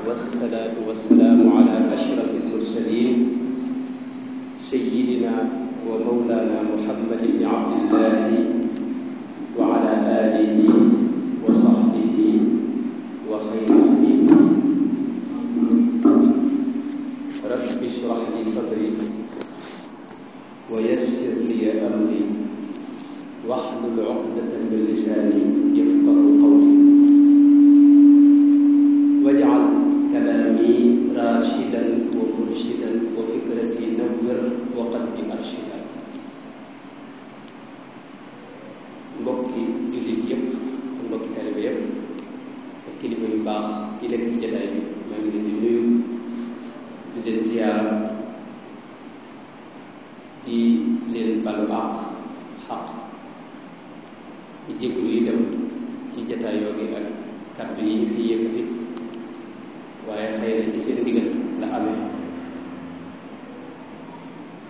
والصلاة والسلام على أشرف المرسلين سيدنا ومولانا محمد بن عبد الله وعلى آله وصحبه وخير خليله. رب اشرح لي صدري ويسر لي أمري واحلل عقدة من لساني يفقه قولي واجعل كلامي راشدا ومرشدا وفكرتي نور وقلبي أرشدا. mbokki jullit yëpp mbokki taalibe yëpp ak kilifa yu baax yi nekk ci jataay bi maa ngi leen di nuyu di leen ziyaara di leen balu xaq di jégalu itam ci jataay yoo gi ak kàddu yi ñu fi yëkkati waaye xëy na ci seen ndigal la amee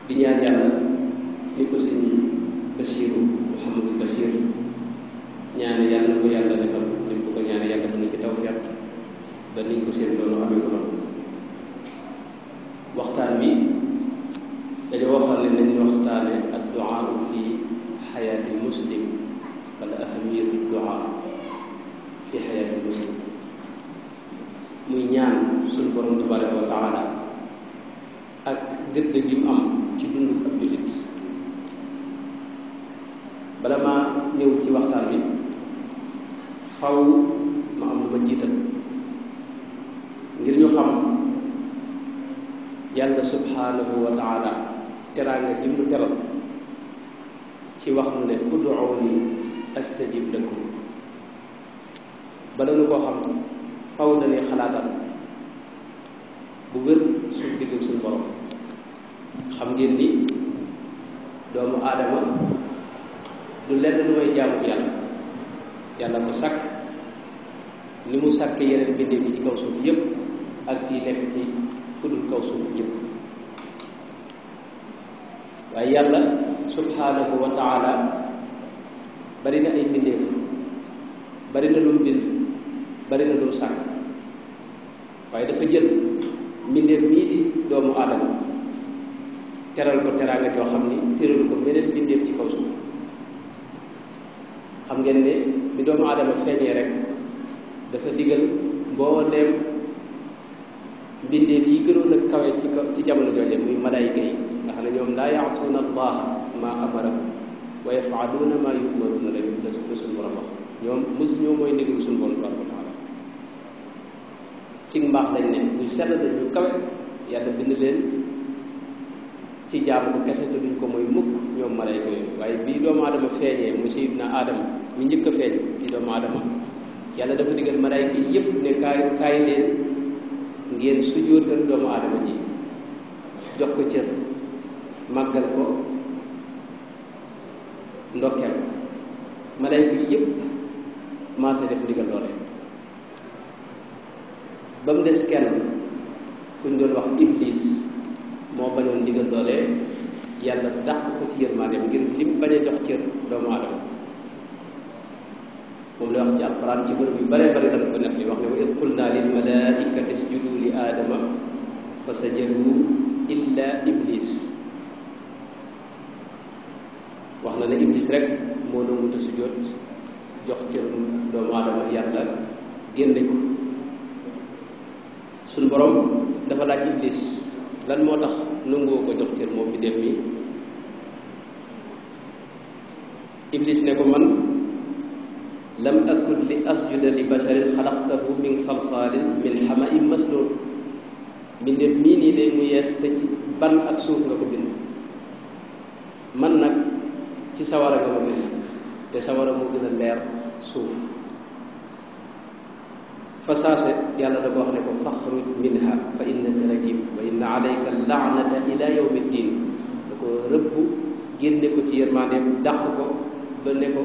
di ñaan yàlla ni ko sëñ Basiiru Muhammadul Basiir ñaane yàlla na ko yàlla defal ni mu ko ñaane yàggat na ci tawfiq ba niñ ko seen doonu amee ko noonu. waxtaan bi dañoo waxal ne nañ waxtaane ad-du'a fi xayaati muslim wala ahamiyatu ad-du'a fi xayaati muslim, muy ñaan suñu borom tabaraka wa taala ak gëdd gi mu am ci dundu ab jullit. bala maa ñëw ci waxtaan bi faw ma am lu ma jiital ngir ñu xam yàlla subhanahu wa taala teraanga ji mu teral ci wax nu ne ud'uuni astajib lakum. bala nu koo xam faw dañuy xalaatal bu wér suñu digg ak suñu borom. xam ngeen ni doomu aadama du lenn lu may jaamu yàlla. yàlla ko sàkk ni mu sàkk yeneen bindee fi ci kaw suuf yépp ak yi nekk ci fudul kaw suuf yépp. waaye yàlla subhanahu wa taala bari na ay mbindeef, bari na lu mu bind, bari na lu mu sàkk, waaye dafa jël mbindeef mii di doomu aadama teral ko teraanga joo xam ni teralu ko beneen mbindeef ci kaw suuf. xam ngeen ne bi doomu aadama feeñee rek dafa digal mbooleem mbindeef yi gënoon a kawe ci jamono jooje muy malaayika yi nga xam ne ñoom laa yaasuuna allaha ma amarahum wa yafaaluuna ma yumaruuna la suñu borom wax. ñoom ñoo mooy ndigal suñu borom tabaraka wa taala. ci mbaax lañ ne ñu sell lañ ñu kawe, yàlla bind leen ci jaamu ko kese te duñ ko mooy mukk ñoom malayka yooyu. waaye bii doomu aadama feeñee mu sayyidina Aadama mi njëkk a feeñ di doomu aadama, yàlla dafa digal malayka yi yépp ne kaay leen ngeen sujjóotal doomu aadama ji, jox ko cër, màggal ko, ndokkeel. malayka yi yépp commencé def ndigal loole ba mu des kenn kuñ doon wax Iblis moo bañoon ndigal loolee, yàlla dàq ko ci yërmandeem ngir lim bañ a jox cër doomu aadama. moom la wax ci alquran ci bërëb yu bare bari dañ ko nekk li wax ne wa id qulna lil malaikati isjudu li aadama fa sajadu illa iblis. wax na ne iblis rek moo nangu te sujjóot jox cër doomu aadama, yàlla génne ko. suñ borom dafa laaj iblis lan moo tax nangoo ko jox cër moom bi def mi. iblis ne ko man lam akun li asjuda li basharin xalaqtahu min salsalin min xama'in masnun. mbindeef mii nii day mu yees te ci ban ak suuf nga ko bind, man nag ci sawara nga ko bind te sawara moo gën a leer suuf. fa saase yàlla da ko wax ne ko faxruj minha fa innaka rajim wa inna alayka laanata ila yawmi ddin. da ko rëbb génne ko ci yërmandeem, dàq ko ba ne ko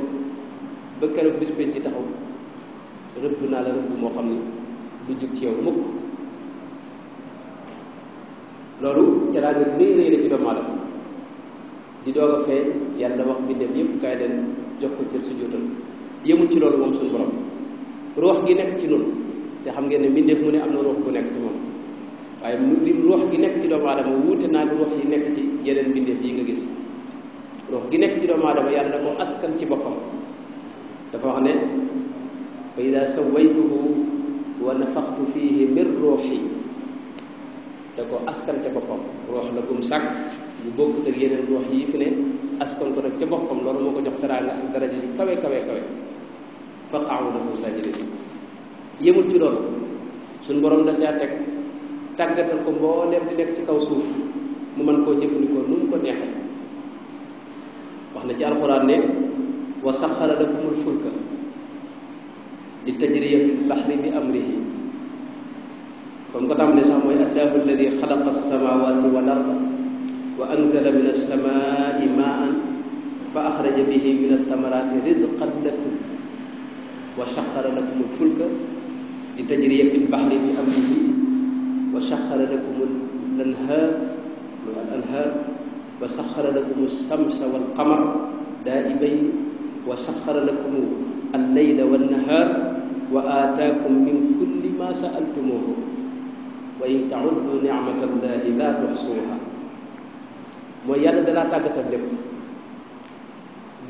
ba keroog bis penc ci taxaw rëbb naa la rëbb moo xam ni du jug ci yow mukk. loolu teraanga réy la ci doomu aadama di doog a feeñ. yàlla wax mbindeef yépp kaay leen jox ko cër sujjóotal. yëmul ci loolu moom suñu borom ruux gi nekk ci noonu te xam ngeen ne mbindeef mu ne am na ruux bu nekk ci moom waaye li ruux gi nekk ci doomu aadama wuute naa ruux yi nekk ci yeneen mbindeef yi nga gis ruux gi nekk ci doomu aadama yàlla da ko askan ci boppam dafa wax ne fa ida sawaytuhu wa nafaxtu fihi min ruuxi da ko askan ca boppam ruux la gum sàkk bu bokkut ak yeneen ruux yi fi ne askan ko nag ca boppam loolu moo ko jox teraanga ak daraja yu kawe kawe kawe faqa'u lahu sajidin yëmul ci loolu suñ borom da caa teg tàggatal ko mbooleem di nekk ci kaw suuf mu mën koo jëfandikoo nu mu ko neexee wax na ci alxuraan ne wa saxara lakumul fulka li tajriya fil bahri bi amrihi kon ko tam ne sax mooy allahu alladi xalaqa alsamawati wal arda wa anzala min alsamai maan fa axraja bihi min altamarati rizqan lakum wa saxara lakumul fulka li tajriya fil bahri bi amrihi wa saxara lakum al anhar wa saxara lakum alsamsa wal qamar daa'ibayn wa saxara lakum al-layla wan nahar wa aataakum min kulli ma sa'altumuhu wa in ta'uddu ni'matallahi la tuhsuha mooy yàlla dalaa tàggatal lépp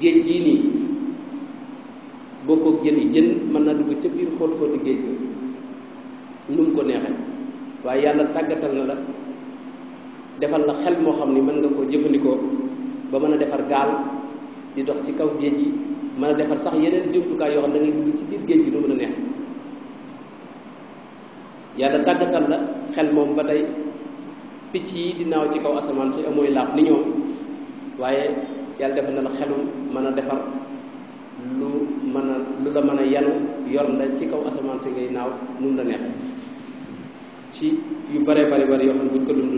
géej gii nii bokkook jën yi jën mën naa dugg ca biir xóot-xóoti géej ga nu mu ko neexee waaye yàlla tàggatal na la defal la xel moo xam ni mën nga koo jëfandikoo ba mën a defar gaal di dox ci kaw géej gi mën a defar sax yeneen jumtukaay yoo xam da ngay dugg ci biir géej gi nu mën a neex yàlla tàggatal la xel moom ba tey picc yi di naaw ci kaw asamaan si amooy laaf ni ñoom waaye yàlla defal na la xelum mën a defar lu la mën a yanu yor la ci kaw asamaan si ngay naaw nun la neex ci yu bare bari bari yoo xam buñ ko dund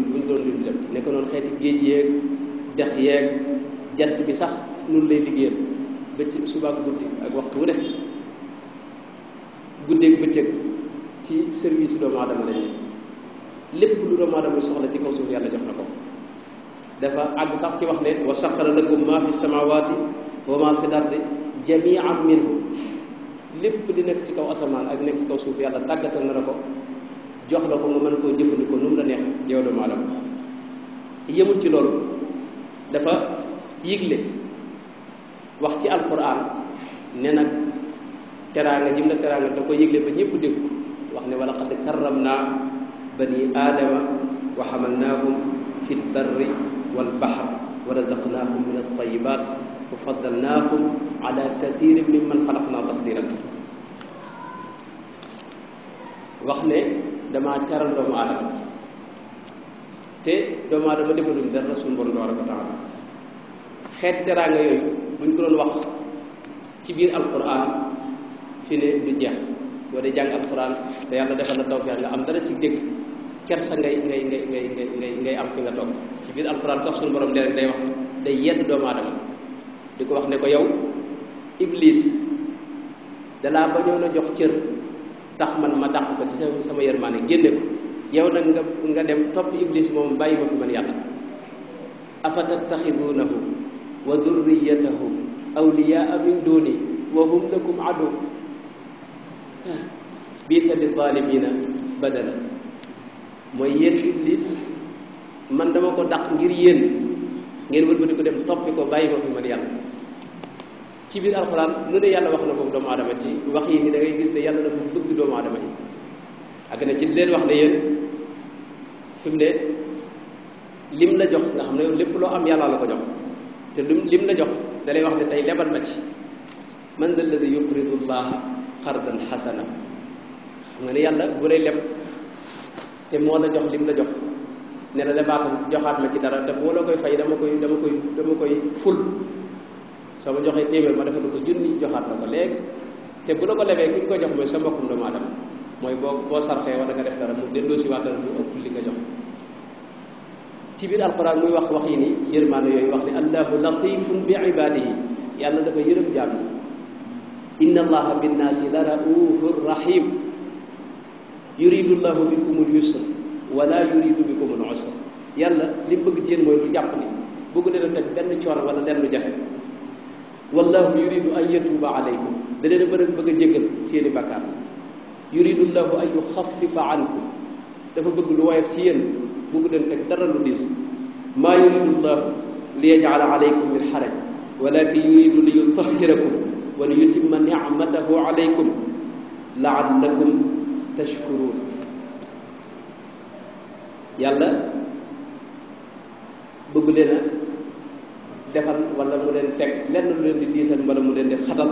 dem nekk noonu xeeti géej yeeg dex yeeg jant bi sax nun lay liggéeyal bëccëg suba ak guddi ak waxtu wu ne guddeeg bëccëg ci service doomu aadama lañ lépp lu doomu aadama soxla ci kaw suuf yàlla jox na ko dafa àgg sax ci wax ne wa saxara lakum ma fi samawati wa ma fi lardi jami'an minhu lépp di nekk ci kaw asamaan ak nekk ci kaw suuf yàlla tàggatal na la ko jox la ko nga mën koo jëfandikoo nu mu la neex yow doomu aadama yëmul ci loolu dafa yëgle wax ci alquran ne nag teraanga jim la teraanga da ko yëgle ba ñëpp dégg wax ne wa laqad karramna bani aadama wa xamalnaahum fi lbarri walbaxr wa razaqnaahum min altayibat wa faddalnaahum ala kathirin mimman xalaqna tafdilan wax ne damaa teral doomu aadama te doomu aadama defaluñ dara suñu borom tabaraka wa taala xeet teraanga yooyu buñ ko doon wax ci biir alquran fi ne du jeex boo dee jàng alquran te yàlla defal la tawfiq nga am dara ci dégg kersa ngay am fi nga toog ci biir alquran sax suñu borom day wax day yedd doomu aadama di ko wax ne ko yow iblis dalaa bañoon a jox cër tax man ma dàq ko ci sama yërmaane génne ko yow nag nga dem topp iblis moom bàyyi ma fi man yàlla afa tattaxiduunahu wa durriyatahu awliyaa min duni wa hum lakum adu bisa li zalimina badala mooy yéen iblis man dama ko dàq ngir yéen ngeen wëlbati ko dem toppi ko bàyyi ma fi man yàlla ci biir alxuraan nu ne yàlla wax na ko doomu aadama ci wax yi ni da ngay gis ne yàlla dafa bëgg doomu aadama yi ak ne ci leen wax ne yéen fi mu ne lim la jox nga xam ne lépp loo am yàlla la ko jox te lim la jox da lay wax ne tey lebal ma ci man da alladi yuqridu llaha qardan xasana xam nga ne yàlla bu lay leb te moo la jox lim la jox ne la lebaatal joxaat ma ci dara te boo la koy fay dama koy ful soo ma joxee téeméer ma defal ko junni joxaat la ko léegi te bu la ko lebee ki ñu ko jox mooy sa mbokkum doomu aadama mooy boo sarxee wala nga def dara mu delloo si waatal lu ëpp li nga jox ci biir alquran muy wax yi ni yërmaane yooyu wax ne allahu latifun bi ibadihi yàlla dafa yërëm jaam yi inna allaha binnaasi la raufur rahim yuridu llahu bikumul yusra wala yuridu bikumul usra yàlla li mu bëgg ci yéen mooy lu jàpp ni bëgg leen a teg benn coono wala leen lu jafe wallahu yuridu an yatuba alaykum da leen a bëgg a jéggal seeni bàkkaar yuridullahu an yuxaffifa ankum dafa bëgg lu woyof ci yéen bëgg leen teg dara lu diis maa yuridullahu li yaj'ala alaykum min xaraj walakin yuridu li yutahhirakum wa li yutimma ni'matahu alaykum la'allakum tashkurun yàlla bëgg leen a defal wala mu leen teg lenn lu leen di diisal wala mu leen di xatal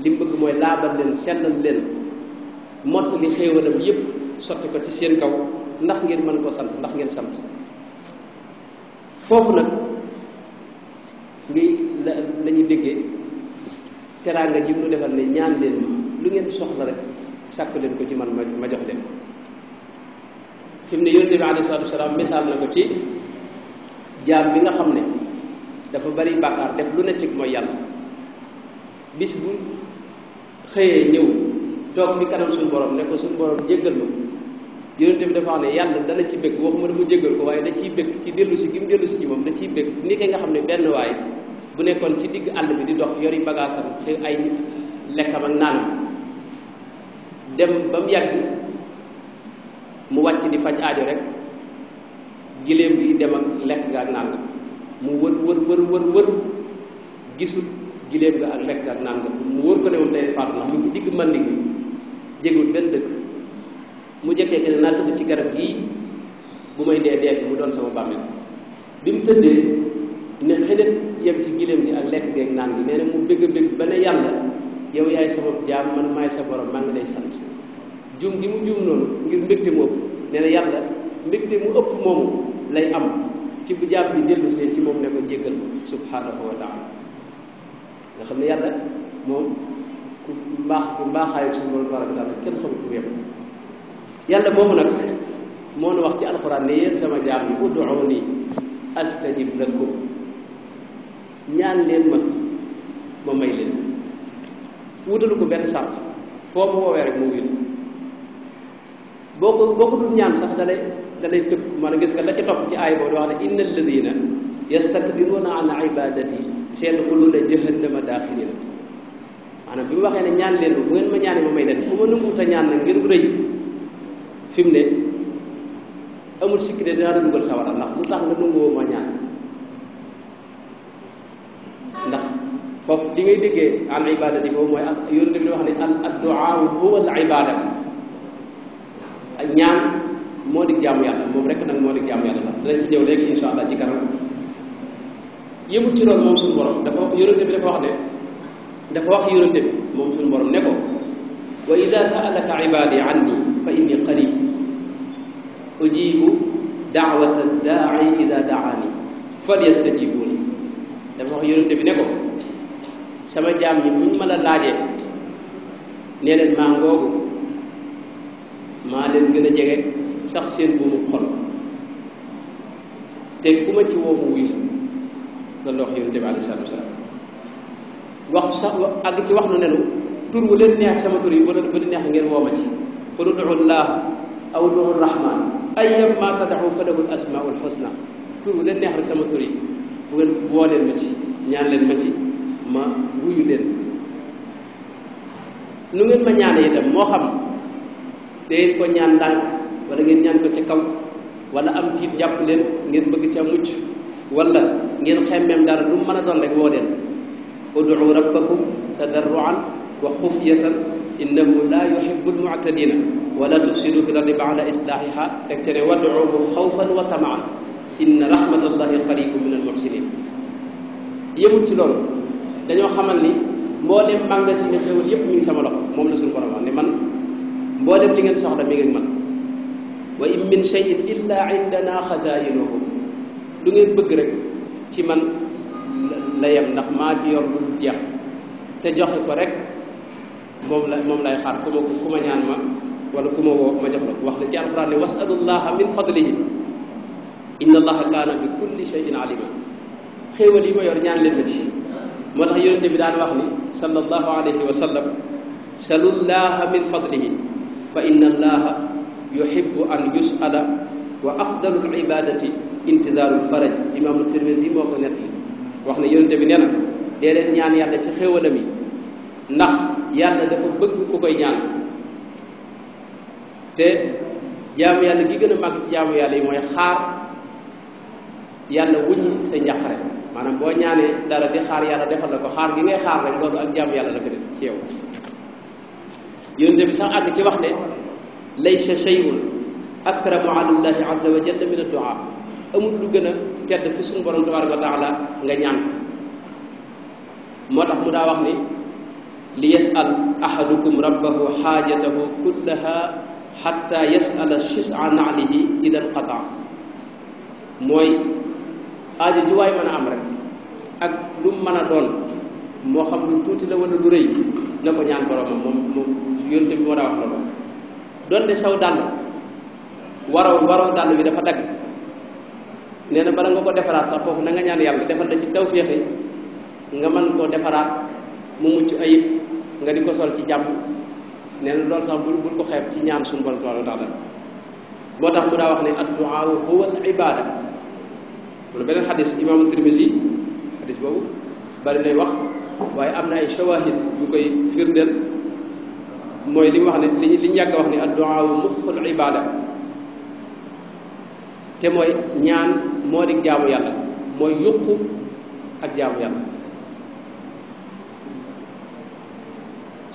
li mu bëgg mooy laabal leen sellal leen mottali xéewalam yépp sotti ko ci seen kaw ndax ngeen mën koo sant ndax ngeen sant foofu nag ngi la ñu déggee teraanga ji mu defal ne ñaan leen ma lu ngeen soxla rek sàkk leen ko ci man ma jox leen ko fi mu ne yonent bi alayhi salaatu wasalaam misaal na ko ci jaam bi nga xam ne dafa bari bàkkaar def lu ne ci mooy yàlla bis bu xëyee ñëw toog fi kanam suñu borom ne ko suñu borom jéggal ma yonent bi dafa wax ne yàlla dana ci bëgg waxuma dama jéggal ko waaye da ciy bëgg ci dellu si gi mu dellu si ci moom da ciy bëgg ni ki nga xam ne benn waay bu nekkoon ci digg àll bi di dox yori bagaasam xëy ay lekkam ak naanam dem ba mu yàgg mu wàcc di faj aajo rek giléem gi dem ak lekk ga ak naan ga mu wër gisul giléem ga ak lekk ga ak naan ga mu wër ko ne moom tey faatu ndax mu ngi ci digg mandi gi jégul benn dëkk mu jekkee ke ne naa tëdd ci garab gii bu may dee fi mu doon sama bàmmeel bi mu tëddee ne xënet yem ci giléem gi ak lekk gi ak naan gi nee na mu bëgg ba ne yàlla yow yaay sama jaam man maay sa borom maa ngi lay sant juum gi mu juum noonu ngir mbégte mu ëpp nee na yàlla mbégte mu ëpp moomu lay am ci bu jaam bi dellusee ci moom ne ko jéggal ko subhanahu wa taala nga xam ne yàlla moom ku mbaaxaayu suñu borom tabaraka taala kenn xamul fu mu yem yàlla moomu nag moo nu wax ci alxuraan ne yéen sama jaam yi ud'uuni astajib lakum ñaan leen ma may leen wutalu ko benn sart foo ma woowee rek mu wuyu boo ko dul ñaan sax dalay tëb maanaam gis nga la ca topp ci aay boobu wax ne inna alladina yastakbiruna an ibadati sayadxuluna jahannama daaxirina maanaam bi mu waxee ne ñaan leen bu ngeen ma ñaanee ma may leen bu ma nanguwut a ñaan nag ngir rëy fi mu ne amul sikki de dinaa la dugal sawara ndax lu tax nga nanguwoo ma ñaan ndax foofu li ngay déggee an ibadati boobu mooy ak yonent bi wax ne adduaa huwa al ibada ak ñaan moo di jaamu yàlla moom rek nag moo di jaamu yàlla sax dinañ ci ñëw léegi insha allah ci kanam yëmut ci loolu moom suñu borom dafa yonent bi dafa wax ne dafa wax yonent bi moom suñu borom ne ko wa ida saalaka ibadi anni fa inni qarib ujibu daawata daai ida daani falyastajibuni dafa wax yonent bi ne ko sama jaam ñi buñ ma la laajee nee leen maa ngoogu maa leen gën a jege sax seen buumu xol te ku ma ci woo mu wuyu loolu wax yonent bi alayhi salaatu wasalaam wax sax àgg ci wax nu nenu tur wu leen neex sama tur yi bu leen neex ngeen woo ma ci qul ud'u llaah aw ud'u rahmaan ayyammaa tad'u falahu al-asmaa'ul husnaa tur wu leen neex rek sama tur yi bu ngeen woo leen ma ci ñaan leen ma ci ma wuyu leen nu ngeen ma ñaane itam moo xam dangeen ko ñaan ndànk wala ngeen ñaan ko ci kaw wala am tiit jàpp leen ngeen bëgg ca mucc wala ngeen xemmeem dara lu mën a doon rek woo leen ud'u rabbakum tadarruan wa xufyatan innahu la yuhibbu almu'tadina wala tufsidu fi lardi ba'da islahiha teg ca ne wad'uhu xawfan wa tamaan inna rahmatallahi qaribun min almuhsinin yëmut ci loolu dañoo xamal ni mboolem magasin ni xéwal yépp mi ngi sama loxo moom la suñu borom wax ne man mboolem li ngeen soxla mi ngi man wa in min shay'in illa indana xazainuhu lu ngeen bëgg rek ci man la yem ndax maa ci yor lu jeex te joxe ko rek moom lay xaar ku ma ñaan ma wala ku ma woo ma jox la wax la ci alquran ne wasalullaha min fadlihi inna allaha kaana bi kulli shay'in alima xéewal yi ma yor ñaan leen ma ci moo tax yonente bi daan wax ni sallallahu alayhi wa sallam salullaha min fadlihi fa inna allaha yuhibbu an yus'ala wa afdalu al-ibadati intidaaru al-faraj imaamu Tirmisi moo ko nettali wax ne yonente bi nee na dee leen ñaan yàlla ci xéewalam yi ndax yàlla dafa bëgg ku koy ñaan te jaamu yàlla gi gën a màgg ci jaamu yàlla yi mooy xaar yàlla wuññi say njàqare maanaam boo ñaanee dara di xaar yàlla defal la ko xaar gi ngay xaar rek loolu ak jaamu yàlla la ko def ci yow yonente bi sax àgg ci wax ne laysa shay'un akramu ala llahi azza wa jalla min ad-du'a amul lu gën a tedd fi suñu borom tabaraka wa taala nga ñaan moo tax mu daa wax ni li yas'al ahadukum rabbahu xaajatahu kullaha xatta yas'ala shis'a na'lihi idan qata mooy aajo ju waay mën a am rek ak lu mën a doon moo xam lu tuuti la wala lu rëy na ko ñaan boromam moom yonte bi moo daa wax loolu doon de saw dàll waroo dàll bi dafa dagg nee na bala nga ko defaraat sax foofu na nga ñaan yàlla defal la ci tawféex nga mën koo defaraat mu mucc ayib nga di ko sol ci jàmm nee na loolu sax bul ko xeeb ci ñaan suñu borom tabaaraka wa taala moo tax mu daa wax ne ad-du'a huwa al-ibada wala beneen xadis imaamu Tirmisi xadis boobu bari lay wax waaye am na ay shawahid yu koy firndeel mooy li mu wax ne li ñu yàgg a wax ni ad-du'a muxul ibada te mooy ñaan moo di jaamu yàlla mooy yuqu ak jaamu yàlla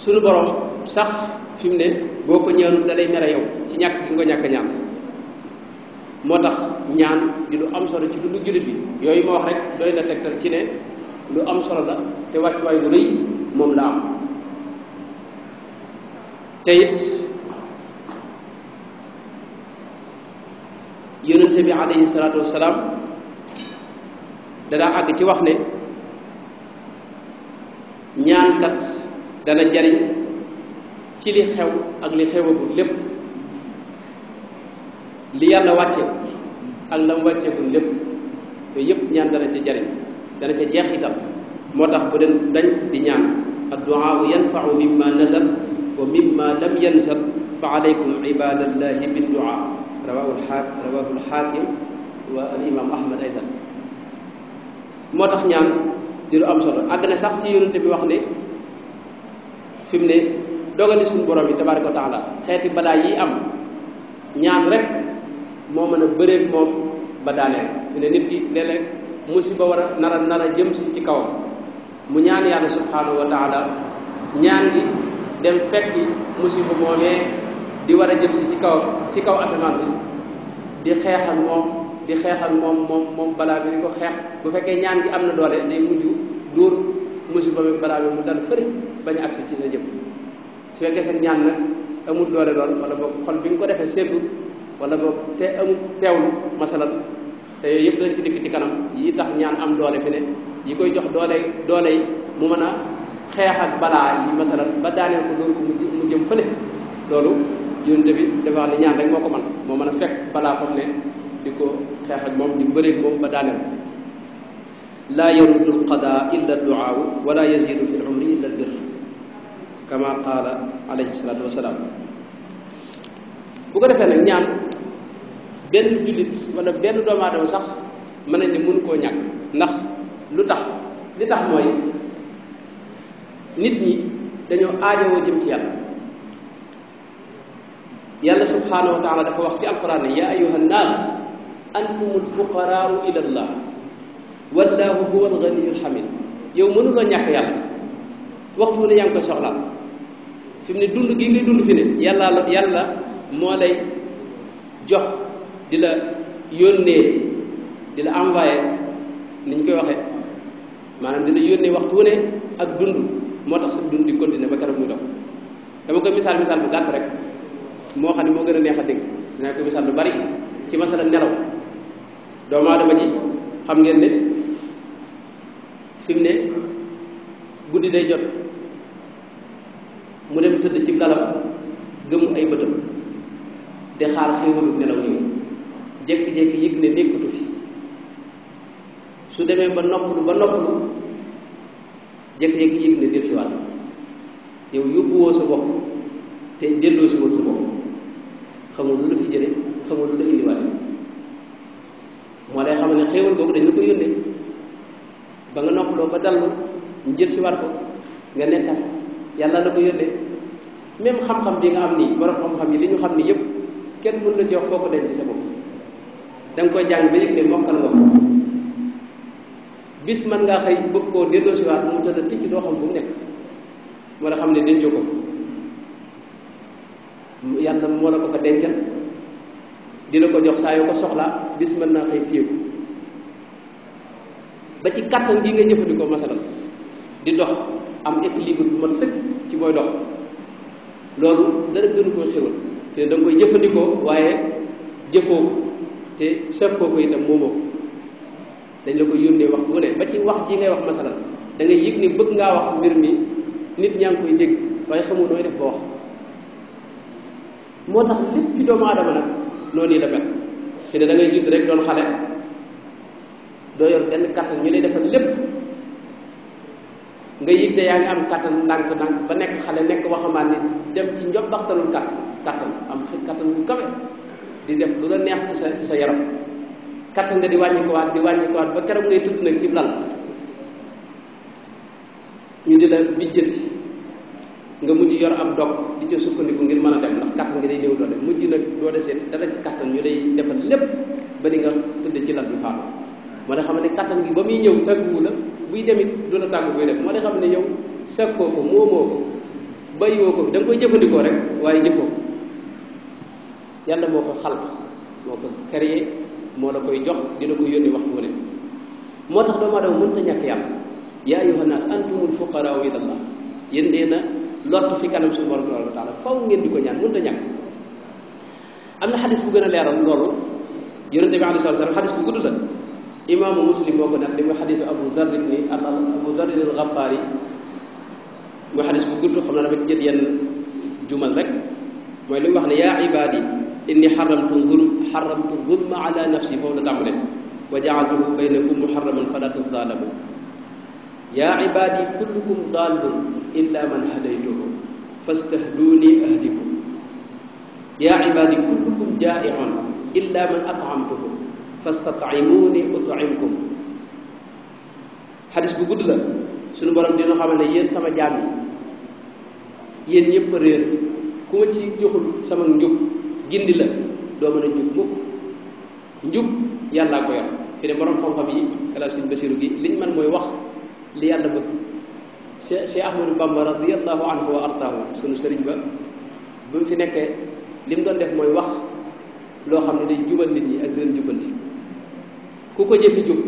suñu borom sax fi mu ne boo ko ñaanul da lay mere yow ci ñàkk gi nga ko ñàkk ñaan moo tax ñaan di lu am solo ci lu jullit bi yooyu ma wax rek doy na tegtal ci ne lu am solo la te wàccuwaay lu rëy moom la am te it yonente bi alayhi salaatu wasalaam danaa àgg ci wax ne ñaankat dana jariñ ci li xew ak li xewagul lépp li yàlla wàcce ak la mu wàcceegul lépp yooyu yëpp ñaan dana ca jariñ dana ca jeexital moo tax bu den dañ di ñaan ad-du'a yanfa'u mimma nazal wa mimma lam yanzal fa alaykum ibadallahi bid-du'a rawahu al-hakim wa al-imam ahmad aydan moo tax ñaan di lu am solo àgg na sax ci yonente bi wax ne fi mu ne dogali suñu borom yi tabaraka wa taala xeeti balaa yi am ñaan rek moo mën a bëreeg moom ba daaneel fi ne nit ki léeg-léeg musiba war a nar a jëm si ci kawam mu ñaan yàlla subhanahu wa taala ñaan gi dem fekki musiba moomee di war a jëm si ci kaw asamaan si di xeex ak moom balaa bi di ko xeex bu fekkee ñaan gi am na doole day mujj dóor musiba bi balaa bi mu dal fëri bañ a agsi ci sa jëm su fekkee sa ñaan nag amul doole lool wala boog xol bi nga ko defee seetlu wala boog te amul teewlu masalan te yooyu yëpp dañ ci dikk ci kanam yi tax ñaan am doole fi ne yi koy jox doole yi mu mën a xeex ak balaa yi masalan ba daaneel ko loolu ko mu jëm fële loolu yonente bi dafa wax ne ñaan rek moo ko man moo mën a fekk balaa fam ne di ko xeex ak moom di bëreeg moom ba daaneel laa yaruddu alqada illa adduaa wala yazidu fi lumri illa albir kama qaala alayhi salatu wasalaam bu ko defee nag ñaan benn jullit wala benn doomu aadama sax mën nañ ne mënu koo ñàkk ndax li tax mooy nit ñi dañoo aajowoo jëm ci yàlla subhanahu wa taala dafa wax ci alquran ne ya ayuha nnaas antumul fuqaraau ila allah wallahu huwa alganiyul hamid yow mënuloo ñàkk yàlla waxtu wu ne yaa ngi koy soxlaal fi mu ne dund gi ngay dund fi ne yàlla moo lay jox di la yónnee di la envoyé ni ñu koy waxee maanaam di la yónnee waxtu wu ne ak dund moo tax sa dund di continuer ba keroog muy dox dama koy misaal bu gàtt rek moo xam ne moo gën a neex a dégg dinaa ko misaal lu bari ci masala nelaw doomu aadama ji xam ngeen ne fi mu ne guddi day jot mu dem tëdd ci lalam gëmu ay bëtam di xaar xéewalu nelaw ñëw jékki-jékki yëg ne nekkatu fi su demee ba noppalu jékki-jékki yëg ne del si waat yow yóbbuwoo sa bopp te delloo si woon sa bopp xamul lu la fi jële xamul lu la indiwaat moo lay xamal ne xéewal googu dañ la ko yónnee ba nga noppaloo ba dallu ñu jël si waat ko nga nekkat yàlla la ko yónnee même xam-xam bi nga am nii borom xam-xam yi li ñu xam ni yëpp kenn mën la ci wax foo ko denc ci sa bopp da nga koy jàng ba yëg ne mokkal nga ko bis mën ngaa xëy bëgg koo delloosiwaat mu tëdd ticc doo xam fu mu nekk wala xam ne dencoo ko yàlla moo la ko fa dencal di la ko jox saa yoo ko soxlaa bis mën naa xëy téye ko ba ci kàttan gi nga jëfandikoo masalan di dox am équilibre bu mat sëkk ci booy dox loolu dara gënu koo xéwal te da nga koy jëfandikoo waaye jëfoo ko te sëppoo ko itam moomoo ko dañ la ko yónnee waxtu wu ne ba ci wax ji ngay wax masalan da ngay yëg ni bëgg ngaa wax mbir mi nit ñaa ngi koy dégg waaye xamul nooy def ba wax moo tax lépp ci doomu aadama nag noonu la mel te ne da ngay judd rek doon xale doo yor benn kàttan ñu lay defal lépp nga yëg ne yaa ngi am kàttan ndànk-ndànk ba nekk xale nekk waxamaan ni dem ci njobbaxtalul kàttan am xit kàttan bu kawe di def lu la neex ci sa yaram kàttan nga di wàññi ko waat ba keroog ngay tudd nag ci lal ñu di la bijjanti nga mujj yor am dog di ca sukkandiku ngir mën a dem ndax kàttan nga day néew doole mujj nag doo desee dara ci kàttan ñu lay defal lépp ba di nga tëdd ci lal bi faatu moo tax xam ne kàttan gi ba muy ñëw tàgguwu la buy demit du la tàggu koy def moo tax xam ne yow sakkoo ko moomoo ko bàyyiwoo ko da nga koy jëfandikoo rek waaye jëfoo ko yàlla moo ko xalq moo ko créé moo la koy jox dina ko yónni waxtu wu ne moo tax doomu aadama mënta ñàkk yàlla yaa ayyuhan naas antumul fuqaraa ila Allah yéen nee na lott fi kanam suñu borom tabaraka wa taala faw ngeen di ko ñaan mënta ñàkk am na xadis bu gën a leeral loolu yonente bi alayhi salaam xadis bu gudd la imaamu muslim moo ko nag li muy xadisu abu zarri ni abu zarri al ghafaari mooy xadis bu gudd xam naa dafa jël yenn jumal rek mooy li mu wax ne yaa ibaadi inni xaramtu zulma ala nafsi foofu la tàmbale wa jaaltuhu baynakum muharraman fala tazalamu yaa ibaadi kullukum dallun illa man hadaytuhu fastahduni ahdikum yaa ibaadi kullukum jaa'i'un illa man at'amtuhu fastat'imuni ut'imkum xadis bu gudd la suñu borom dina xamal ne yéen sama jaam yi yéen ñëpp a réer ku ma ci joxul sama njub gindi la doo mën a njub mukk njub yàllaa ko yor fi ne borom xam-xam yi kala suñ basiru gi liñ man mooy wax li yàlla bëgg Cheikh Ahmadou Bamba radiyallahu anhu wa ardaahu sunu sëriñ ba bu mu fi nekkee li mu doon def mooy wax loo xam ne day jubal nit ñi ak di leen jubbanti ku ko jëfe jub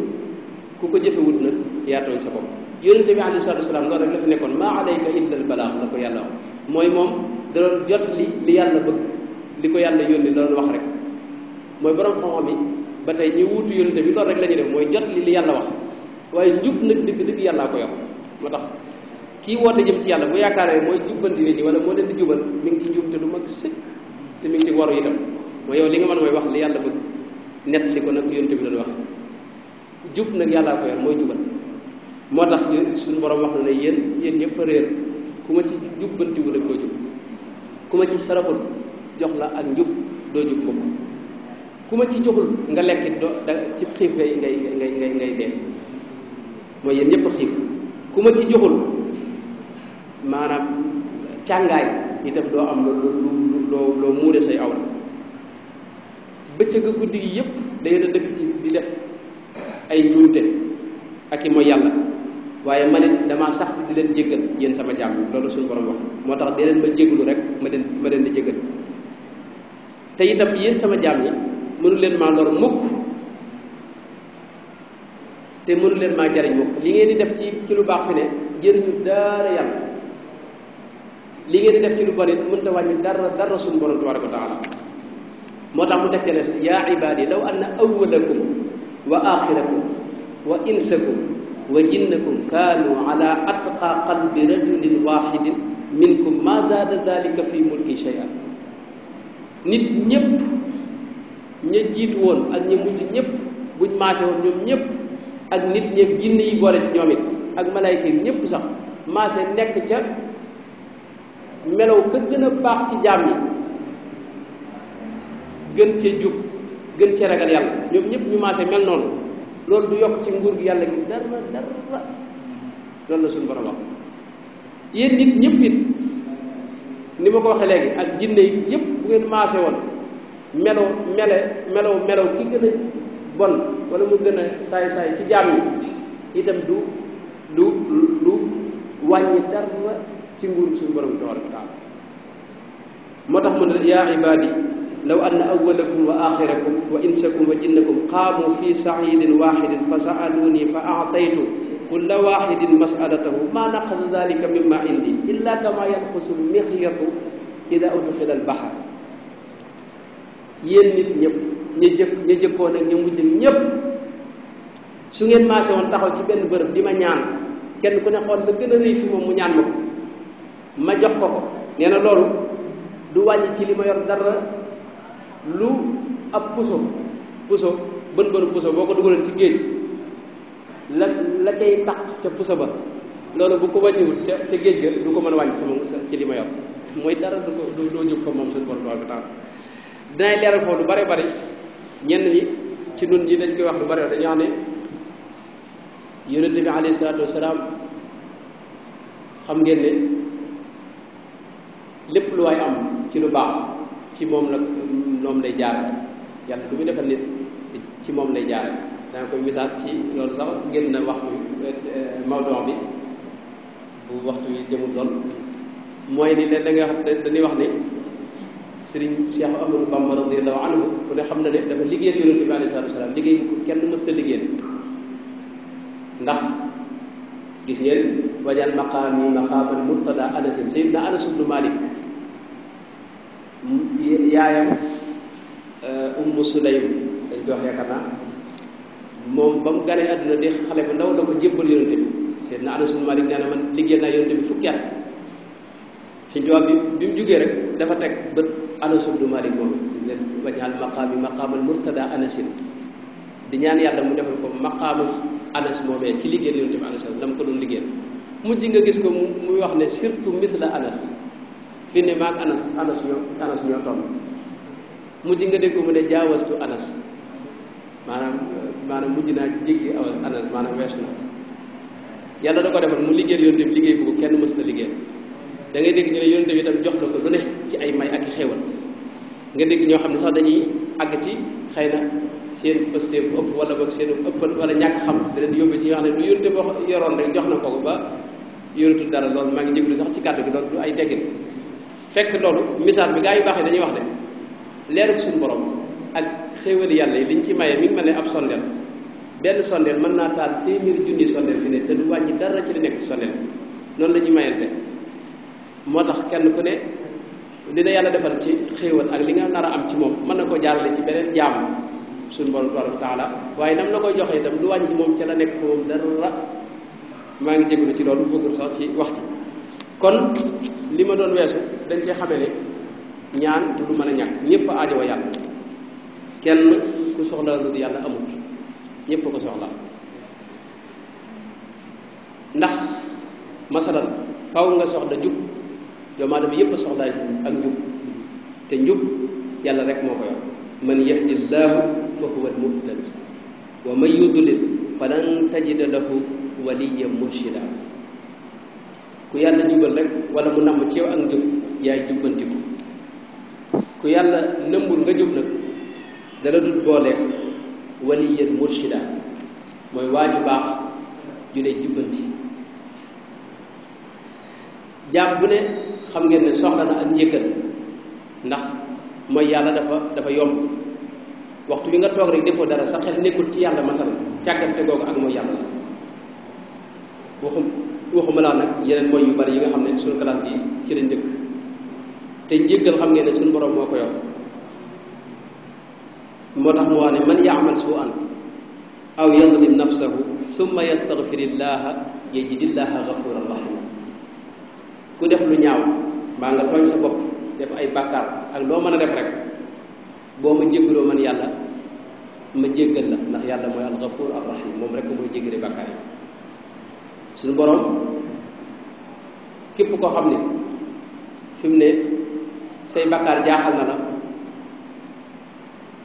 ku ko jëfe wut nag yaa tooñ sa bopp yonente bi alayhi salaatu wasalaam loolu rek la fi nekkoon maa alayka illa al balaax la ko yàlla wax mooy moom da doon jot li yàlla bëgg li ko yàlla yónni la doon wax rek mooy borom xam-xam yi ba tey ñi wuutu yonente bi loolu rek la ñuy def mooy jot li yàlla wax waaye njub nag dëgg-dëgg yàllaa ko yor moo tax kii woote jëm ci yàlla bu yaakaaree mooy jubbanti nit ñi wala moo leen di jubal mi ngi ci njub te du mag sëkk te mi ngi ci waru itam mooy yow li nga mën mooy wax li yàlla bëgg nett li ko nag yonente bi doon wax jub nag yàllaa ko yor mooy jubal moo tax suñu borom wax na ne yéen ñëpp a réer ku ma ci jubbantiwul ak doo jub ku ma ci saraxul jox la ak njub doo jub mukk ku ma ci joxul nga lekkit doo ci xiif ngay dee mooy yéen ñëpp a xiif ku ma ci joxul maanaam càngaay itam doo am loo muure say awra bëccëg guddi gi yëpp day na dëkk ci di def ay njuumte ak i mooy yàlla waaye man it damaa sax di leen jéggal yéen sama jaam loolu suñu borom wax moo tax di leen ma jéggalu rek ma leen di jéggal te itam yéen sama jaam yi mënu leen maa lor mukk te mënu leen maa jariñ mukk li ngeen di def ci lu baax fi ne jëriñu dara yàlla li ngeen di def ci lu bari mënta wàññi dara suñu borom tabaraka wa taala moo tax mu teg ne yaa ibaadi law anna awwalakum wa axirakum wa insakum wa jinnakum kaanu ala atqa qalbi rajulin waxidin minkum ma zaada dalika fi mulki shay'an nit ñëpp ña jiitu woon ak ña mujj ñëpp buñ maase woon ñoom ñëpp ak nit ñeeg jinne yi boole ci ñoom it ak malayka yi ñëpp sax maase nekk ca melaw ka gën a baax ci jaam yi gën cee jub gën cee ragal yàlla ñoom ñëpp ñu maase mel noonu loolu du yokk ci nguur gi yàlla gi dara loolu la suñu borom wax yéen nit ñëpp it ni ma ko waxee léegi ak jinne yi yëpp bu ngeen maase woon melo ki gën a bon wala mu gën a saay-saay ci jaam yi itam du wàññi dara ci nguur suñu borom tabaraka wa taala moo tax mu ne yaa ibaadi law anna awwalakum wa axirakum wa insakum wa jinnakum qaamu fi saidin waxidin fa sa'aluni fa a'taytu kulla waxidin mas'alatahu ma naqada dalika mimma indi illa kama yanqusu lmixyatu ida udxila albaxar yéen nit ñëpp ña jëkkoon ak ña mujj ñëpp su ngeen maase woon taxaw ci benn bërëb di ma ñaan kenn ku ne xool la gën a rëy fi moom mu ñaan ma ko ma jox ko nee na loolu du wàññi ci li ma yor dara lu ab puso bën puso boo ko dugaloon ci géej la cay taq ca puso ba loolu bu ko wàññiwut ca géej ga du ko mën a wàññi sama ci li ma yor mooy dara doo jóg fa moom suñu borom tabaraka taala dinay leeral foofu lu bare bari ñenn ñi ci nun ñi dañ koy wax lu bare dañuy wax ne yonente bi alayhi salaatu wasalaam xam ngeen ne lépp lu waay am ci lu baax ci moom lay jaare yàlla du muy defal nit ci moom lay jaare danga koy misaal ci loolu sax génn na waxtu mawduu bi bu waxtu yi jëmul lool mooy ni leen da nga xam dañuy wax ne Sëriñ Cheikh Ahmadou Bamba radiyallahu anhu ku ne xam na ne dafa liggéeyal yonente bi alayhi salaatu wasalaam liggéey bu kenn mësta liggéeyal ndax gis ngeen wajal maqaami maqaamal murtada anasin sayyidina Anas ibnu Malik yaayam Ummu Sulaym dañ koy wax yaakaar naa moom ba mu ganee àdduna di xale bu ndaw la ko jébbal yonente bi sayyidina Anas ibnu Malik nee na man liggéey naa yonente bi fukki at suñ tubaab bi mu jugee rek dafa teg bët Anas ibnu Malik moom gis ngeen wajal maqaami maqaamal murtada anasin di ñaan yàlla mu defal ko maqaamu Anas moomee ci liggéey yonente bi Anas dama ko doon liggéeyal mujj nga gis ko muy wax ne surtout misla Anas fi ne maag Anas ñoo toll mujj nga dégg ko mu ne jaawastu Anas maanaam mujj naa jéggi Anas maanaam weesu na yàlla da ko defal mu liggéeyal yonente bi liggéey bu ko kenn mësta liggéeyal da ngay dégg ñu ne yonente bi itam jox na ko lu ne ci ay may ak i xéewal nga dégg ñoo xam ne sax dañuy àgg ci xëy na seen posté bu ëpp wala boog seen ëppal wala ñàkk xam da leen yóbbu ci ñoo xam ne lu yonente boo yoroon rek jox na ko ba yorutul dara loolu maa ngi jéglu sax ci kàddu gi loolu du ay teggin fekk loolu misaal bi gaa yu baax yi dañuy wax ne leerug suñu borom ak xéewali yàlla yi liñ ci maye mi ngi mel ne ab sondeel benn sondeel mën naa taal téeméeri junni sondeel fi ne te du wàññi dara ci li nekk ci sondeel noonu la ñuy mayante moo tax kenn ku ne li la yàlla defal ci xéewal ak li nga nar a am ci moom mën na ko jaarale ci beneen jaam suñu borom tabaraka taala waaye nam la koy joxee itam du wàññi moom ca la nekk fa moom dara maa ngi jégalu ci loolu bëggul sax ci wax ci kon li ma doon weesu dañ cee xamee ne ñaan du mën a ñàkk ñëpp aajo wa yàlla kenn ku soxla lu yàlla amut ñëpp ko soxla ndax masalan faw nga soxla jub doomu aadama yëpp soxla ak njub te njub yàlla rek moo ko yor man yahdillahu fa huwa almuhtadi wa man yudlil falan tajida lahu waliya murshida ku yàlla jubal rek wala mu namm ci yow ak njub yaay jubbantiku ku yàlla nëmbul nga jub nag dala dut booleeg waliya murshida mooy waaju baax ju lay jubbanti jaam bu ne xam ngeen ne soxla na ak njëggal ndax mooy yàlla dafa yomb waxtu bi nga toog rek defoo dara sa xel nekkul ci yàlla masal càggante googu ak mooy yàlla waxuma laa nag yeneen mooy yu bari yi nga xam ne suñu classe bi ci lañ dëkk te njéggal xam ngeen ne suñu borom moo ko yor moo tax mu wax ne man yaamal su'an aw yadlim nafsahu summa yastaghfirillaha yajidillaha ghafuran rahima ku def lu ñaaw mbaa nga tooñ sa bopp def ay bàkkaar ak loo mën a def rek boo ma jéggaloo man yàlla ma jéggal la ndax yàlla mooy al ghafur ar rahim moom rek mooy jéggale bàkkaar yi suñu borom képp koo xam ne fi mu ne say bàkkaar jaaxal na la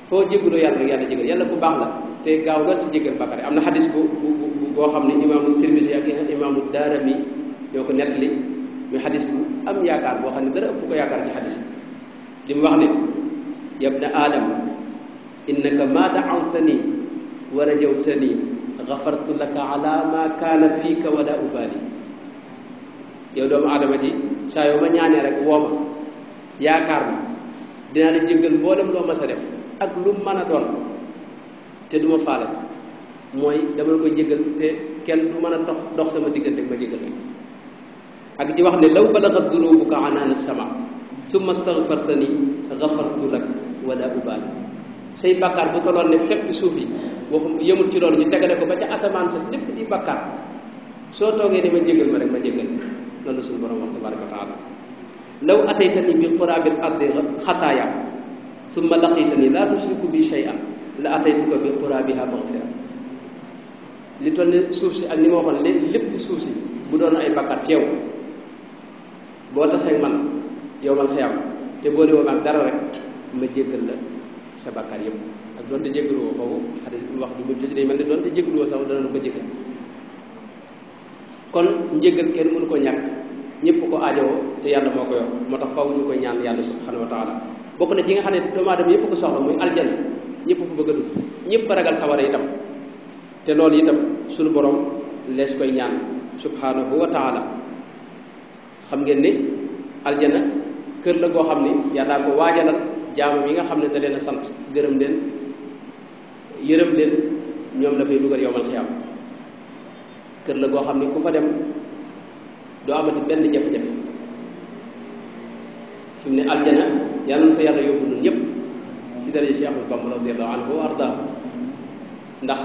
foo jéggaloo yàlla rek yàlla jéggal yàlla bu baax la te gaaw lool ci jéggal bàkkaar yi am na xadis boo xam ne imaamu Tirmisi ak imaamu Daarami ñoo ko nettali muy xadis bu am yaakaar boo xam ne dara ëpp ko yaakaar ci xadis li mu wax ne ya ibna aadam innaka ma da'awtani wa rajawtani ghafartu laka ala ma kana fika wala ubali yow doomu aadama ji saa yoo ma ñaanee rek wooma yaakaar ma dinaa la jéggal mboolem loo mas a def ak lu mën a doon te duma faale mooy dama la koy jéggal te kenn du mën a dox sama diggante ma jéggal ak ci wax ne law balagat dunubuka anaana sama summa staghfartani ghafartu lak wala ubali say bàkkaar bu tolloon ne fépp suuf yi waxum yëmul ci loolu ñu tegale ko ba ca asamaan sa lépp di bàkkaar soo toogee ni ma jéggal ma rek ma jéggal loolu suñu borom wax tabaraka wa taala law ataytani bi qurabil ardi xataaya summa laqitani la tushriku bi shay'an la ataytuka bi qurabiha maghfira li toll ne suuf si ak ni ma waxoon lépp suuf si bu doon ay bàkkaar ci yow boo tasee man yow man xiyam te boo newoo ak dara rek ma jéggal la sa bàkkaar yëpp ak doonte jéggaluwoo foofu xadis wax bi mu jëj day mel ne doonte jéggaluwoo sax dana ko jéggal kon njéggal kenn mënu ko ñàkk ñëpp ko aajowoo te yàlla moo ko yor moo tax faw ñu koy ñaan yàlla subhanahu wa taala bokk na ci nga xam ne doomu aadama yëpp ko soxla muy aljana ñëpp fu bëgg a dugg ñëpp ragal sawara itam te loolu itam suñu borom lees koy ñaan subhanahu wa taala xam ngeen ni aljana kër la goo xam ni yàllaa ko waajalal jaamam yi nga xam ne da leen a sant gërëm leen yërëm leen ñoom dafay dugal yowmal xiyaam kër la goo xam ni ku fa dem doo amati benn jafe-jafe fi mu ne aljana yàlla na fa yàlla yóbbu nun ñëpp ci daraja Cheikh Ahmadou Bamba radiyallahu anhu wa arda ndax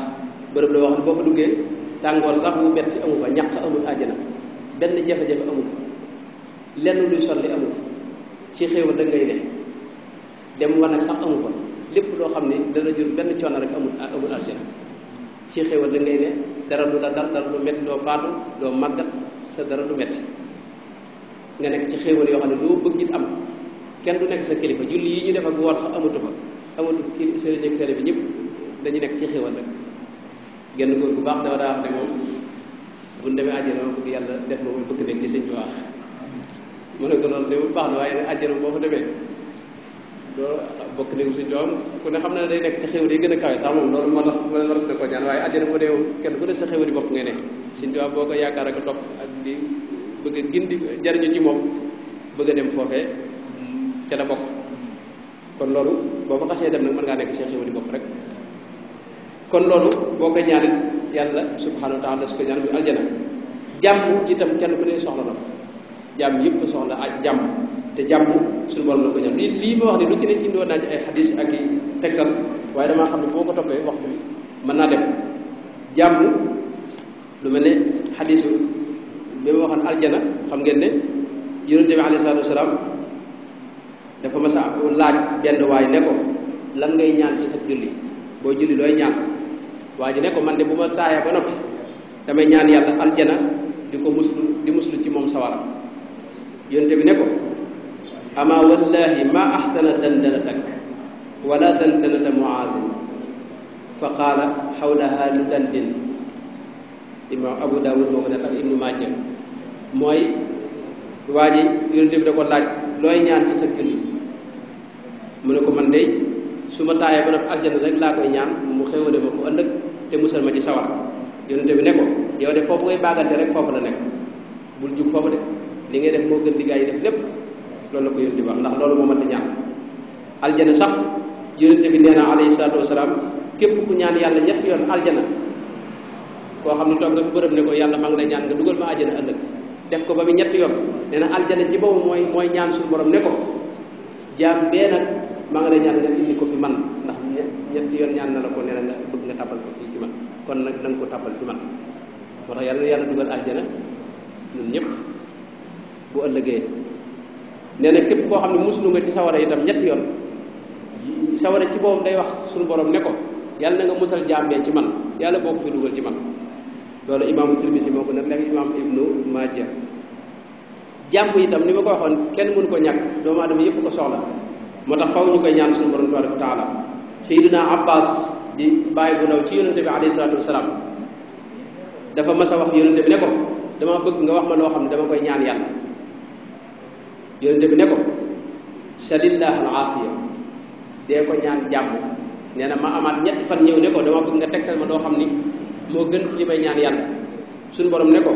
bërëb la wax ne boo fa duggee tàngoor sax bu metti amu fa ñaq amul aljana benn jafe-jafe amu fa lenn luy solli amu fa ci xéewal da ngay ne dem wanag sax amu fa lépp loo xam ne dana jur benn coono rek amul aljana ci xéewal da ngay ne dara du la dara du metti doo faatu doo màggat sa dara du metti nga nekk ci xéewal yoo xam ne loo bëgg it am kenn du nekk sa kilifa julli yi ñu def ak woor sax amatu fa amatu kii sëriñ ak télé bi ñëpp dañu nekk ci xéewal rek genn góor bu baax dafa daa wax ne moom bu ñu demee àjjana ma bëgg yàlla def ma muy bëgg nekk ci sëñ Tuubaa mu ne ko loolu de bu baax la waaye àjjana boo fa demee doo bokk néegu sëñ Tuubaa ku ne xam na ne day nekk ci xéewal yi gën a kawe sax moom loolu moo tax ma waras na ko ñaan waaye àjjana bu dee moom kenn ku ne sa xéewal yi bopp ngay ne sëñ Tuubaa boo ko yaakaar ak topp ak di bëgg a gindi jariñu ci moom bëgg a dem foofee ca la bokk kon loolu boo fa xasee dem nag mën ngaa nekk seen xéwali bopp rek kon loolu boo koy ñaanit yàlla subhanahu wa taala su ko ñaan muy aljana jàmm itam kenn ku ne soxla na ko jàmm yëpp soxla ak jàmm te jàmm suñu borom la ko ñaan lii ma wax ni lu ci ne indiwoon naa ci ay xadis ak i tegtal waaye damaa xam ne boo ko toppee waxtu bi mën naa dem jàmm lu mel ne xadisu bi ma waxoon aljana xam ngeen ne yonente bi alayhi salaatu wasalaam dafa mas a laaj benn waay ne ko lan ngay ñaan ci sa julli booy julli looy ñaan waa ji ne ko man de bu ma taaya ba noppi damay ñaan yàlla aljana di ko muslu ci moom sawara yonente bi ne ko ama wallahi ma ahsana dandanatak wala dandanata muazin fa qaala xawlaha lu dandin imam Abu Dawud moo ko def ak Ibnu Maaja mooy waa ji yonente bi da ko laaj looy ñaan ci sa julli mu ne ko man de su ma taayee ba nag aljana rek laa koy ñaan mu xéwale ma ko ëllëg te musal ma ci sawar yonente bi ne ko yow de foofu ngay baagante rek foofu la nekk bul jug foofu de li ngay def moo gën li gaa yi def lépp loolu la ko yonente bi wax ndax loolu moo mat a ñaan aljana sax yonente bi nee na alayhi salaatu wasalaam képp ku ñaan yàlla ñetti yoon aljana koo xam ne toog nga fi bërëb ne ko yàlla maa ngi lay ñaan nga dugal ma aljana ëllëg def ko ba mu ñetti yoon nee na aljana ci boobu mooy ñaan suñu borom ne ko jaam bee nag maa ngi lay ñaan nga indi ko fi man ndax ñetti yoon ñaan na la ko nee na nga bëgg nga tàbbal ko fii ci man kon nag na nga ko tàbbal fi man moo tax yàlla dugal aljana ñun ñëpp bu ëllëgee nee na képp koo xam ne muslu nga ci sawara itam ñetti yoon sawara ci boobu day wax suñu borom ne ko yàlla na nga musal jaam bee ci man yàlla boo ko fi dugal ci man loolu imaamu Tirmisi moo ko nag léegi imaam Ibnu Maaja jàmm itam ni ma ko waxoon kenn mënu ko ñàkk doomu aadama yëpp ko soxla moo tax faw ñu koy ñaan suñu borom tabaraka wa taala Seydina Abbas di bàyyi bu ndaw ci yonente bi alayhi salaatu wasalaam dafa mas a wax yonente bi ne ko dama bëgg nga wax ma loo xam ne dama koy ñaan yàlla yonente bi ne ko salillah al aafiya dee ko ñaan jàmm nee na ma amaat ñetti fan ñëw ne ko dama bëgg nga tegtal ma doo xam ni moo gën ci li may ñaan yàlla suñu borom ne ko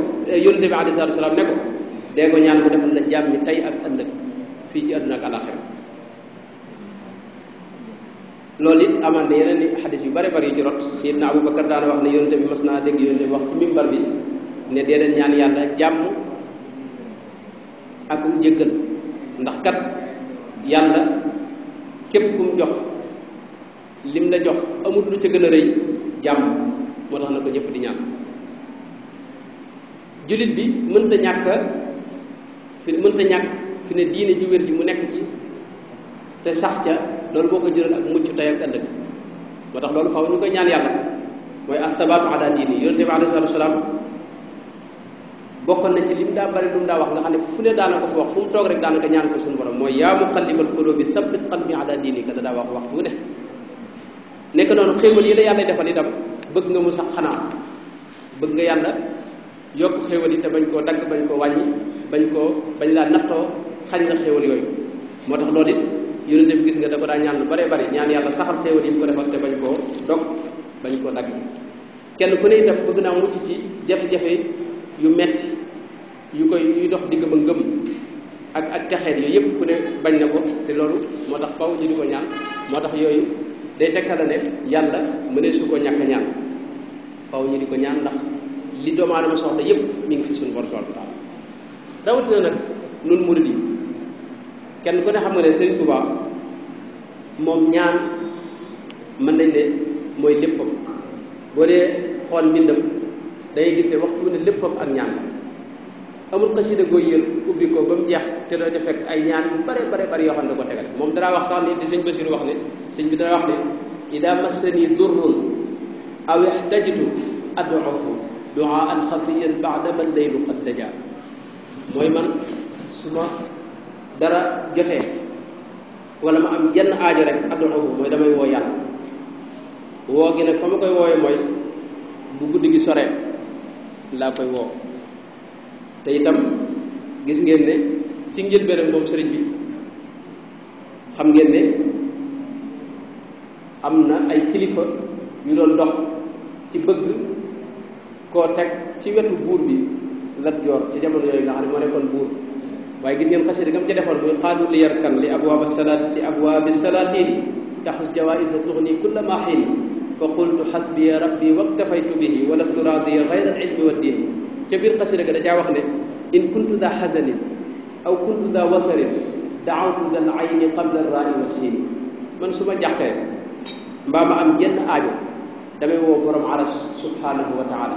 yonente bi alayhi salaatu salaam ne ko dee ko ñaan mu defal la jàmmi tey ak ëllëg fii ci àdduna ak alaxira loolu it amaan na yeneen i xadis yu bare bari yu ci rot Seydina Abubakar daana wax ne yonente bi mas naa dégg yonente bi wax ci mimbar bi ne dee leen ñaan yàlla jàmm ak jéggal ndax kat yàlla képp kum jox lim la jox amul lu ca gën a rëy jàmm moo tax na ko ñëpp di ñaan jullit bi mënta ñàkk fi ne diine ju wér ji mu nekk ci te sax ca loolu boo ko jural ak mucc tey ak ëllëg moo tax loolu faaw ñu koy ñaan yàlla mooy as-sabaatu ala diini yonente bi alayhi salaatu wasalaam bokkoon na ci lim daa bari lu mu daa wax nga xam ne fu ne daana ko fa wax fu mu toog rek daana ko ñaan ko suñu borom mooy yaa muqallibal qulubi thabbit qalbi ala diinika da daa wax waxtu wu ne nekk noonu xéewal yi la yàlla defal itam bëgg nga mu sax xanaa bëgg nga yàlla yokk xéewal yi te bañ koo dagg bañ koo wàññi bañ laa nattoo xañ la xéewal yooyu moo tax loolu it yonente bi gis nga da ko daa ñaan lu bare bari ñaan yàlla saxal xéewal yi mu ko defal te bañ koo dog bañ koo dagg kenn ku ne itam bëgg naa mucc ci jafe-jafe yu metti yuy dox digg ba ngëm ak texeet yooyu yëpp ku ne bañ na ko te loolu moo tax faw ñu di ko ñaan moo tax yooyu day tegtale ne yàlla mënee su ko ñàkk ñaan faw ñu di ko ñaan ndax li doomu aadama soxla yëpp mi ngi fi suñu borom subhanahu wa taala rawatina nag nun murid yi kenn ku ne xam nga ne Sëriñ Tuubaa moom ñaan mën nañ ne mooy léppam boo dee xool mbindam dangay gis ne waxtu ne léppam ak ñaan la amul xasida gooy yël ubbi ko ba mu jeex te doo ca fekk ay ñaan yu bare bari yoo xam ne ko tegal moom dara wax sax ni di sëñ Basiru wax ne sëñ bi dara wax ne ida massani durrun aw ihtajtu ad'uhu du'aan xafiyan ba'dama al-laylu qad zaja mooy man su ma dara jotee wala ma am jenn aajo rek ad'uhu mooy damay woo yàlla woo gi nag fa ma koy woowee mooy bu guddi gi soree laa koy woo te itam gis ngeen ne ci njëlbéen ak moom sëriñ bi xam ngeen ne am na ay kilifa yu doon dox ci bëgg koo teg ci wetu buur bi Lat Joor ci jamono yooyu nga xam ne moo nekkoon buur waaye gis ngeen xasida gam ca defoon muy qaalu li yarkan li abwaabi salaatini taxus jawaïsa tuxni kulla ma xiin fa qultu xasbiya rabbi waktafaytu bihi wa lastu raadiya gayra al-ilmi wa diin ca biir xasida ga da caa wax ne in kuntu daa xasanin aw kuntu daa watarin daawtu dal ayni qabla raai wa siin man su ma jàqee mbaa ma am genn aajo damay woo borom aras subhanahu wa taala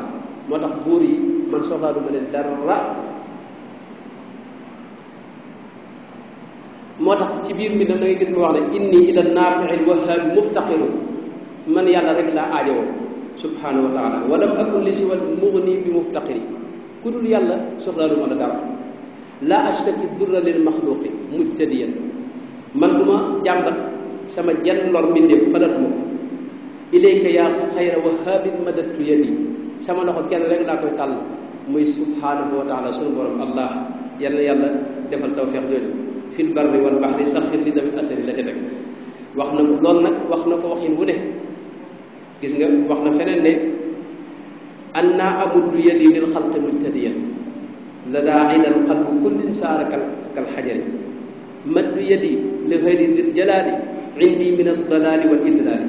moo tax buur yi man soxlaa du ma leen dara moo tax ci biir mbindam da ngay gis mu wax ne inni ila naafi'i lwahaabi muftaqiru man yàlla rek laa aajowoo subhanahu wa taala walam akun li siwal mugni bi muftaqiri ku dul yàlla soxlaalu ma la dara laa ashtaki durra lil maxluqi mujtadiyan man du ma jàmbat sama jenn lor mbindeef xalaatuma ko ilayka yaa xayra wahaabin madattu yadi sama loxo kenn rek laa koy tàll muy subhanahu wa taala sunu borom allah yal na yàlla defal tawfeex jooju fil barri wal bahri saxir li dami asari la ca teg wax na ko loolu nag wax na ko waxin wu ne gis nga wax na feneen ne anna amuddu yadi lil xalqi mujtadiyan la daa ilan qalbu kullin saara kal xajari maddu yadi li xayri dil jalaali indi min aldalaali wal idlaali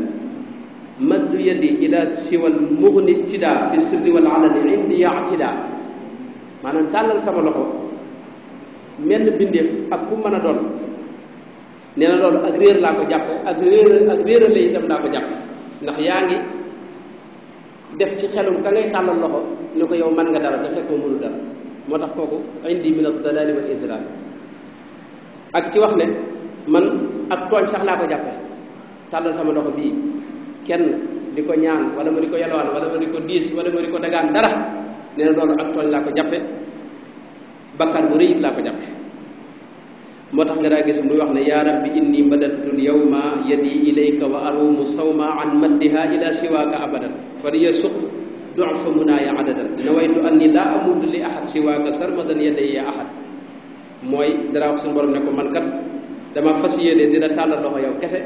maddu yadi ila siwal mugni tidaa fi sirri wal alani indi yaatidaa maanaam tàllal sama loxo menn bindeef ak ku mën a doon nee na loolu ak réer laa ko jàppe ak réerale itam laa ko jàppe ndax yaa ngi def ci xelum ka ngay tàllal loxo ne ko yow mën nga dara te fekkoo mënu dara moo tax kooku indi min ad-dalali wal idlal ak ci wax ne man ak tooñ sax laa ko jàppe tàllal sama loxo bii kenn di ko ñaan wala ma di ko yalwaan wala ma di ko diis wala ma di ko dagaan dara nee na loolu ak tooñ laa ko jàppe bakkaar bu rëy laa ko jàppe moo tax nga daa gis muy wax ne yaa rabbi inni badattul yawma yadi ilayka wa arumu sawma an maddiha ila siwaaka abadan faliya suq dufa munaaya adadan nawaytu anni laa amuddu li ahad siwaaka sarmadan yadayya ahad mooy dara wax suñu borom ne ko man kat dama fas yéene dina tàllal loxo yow kese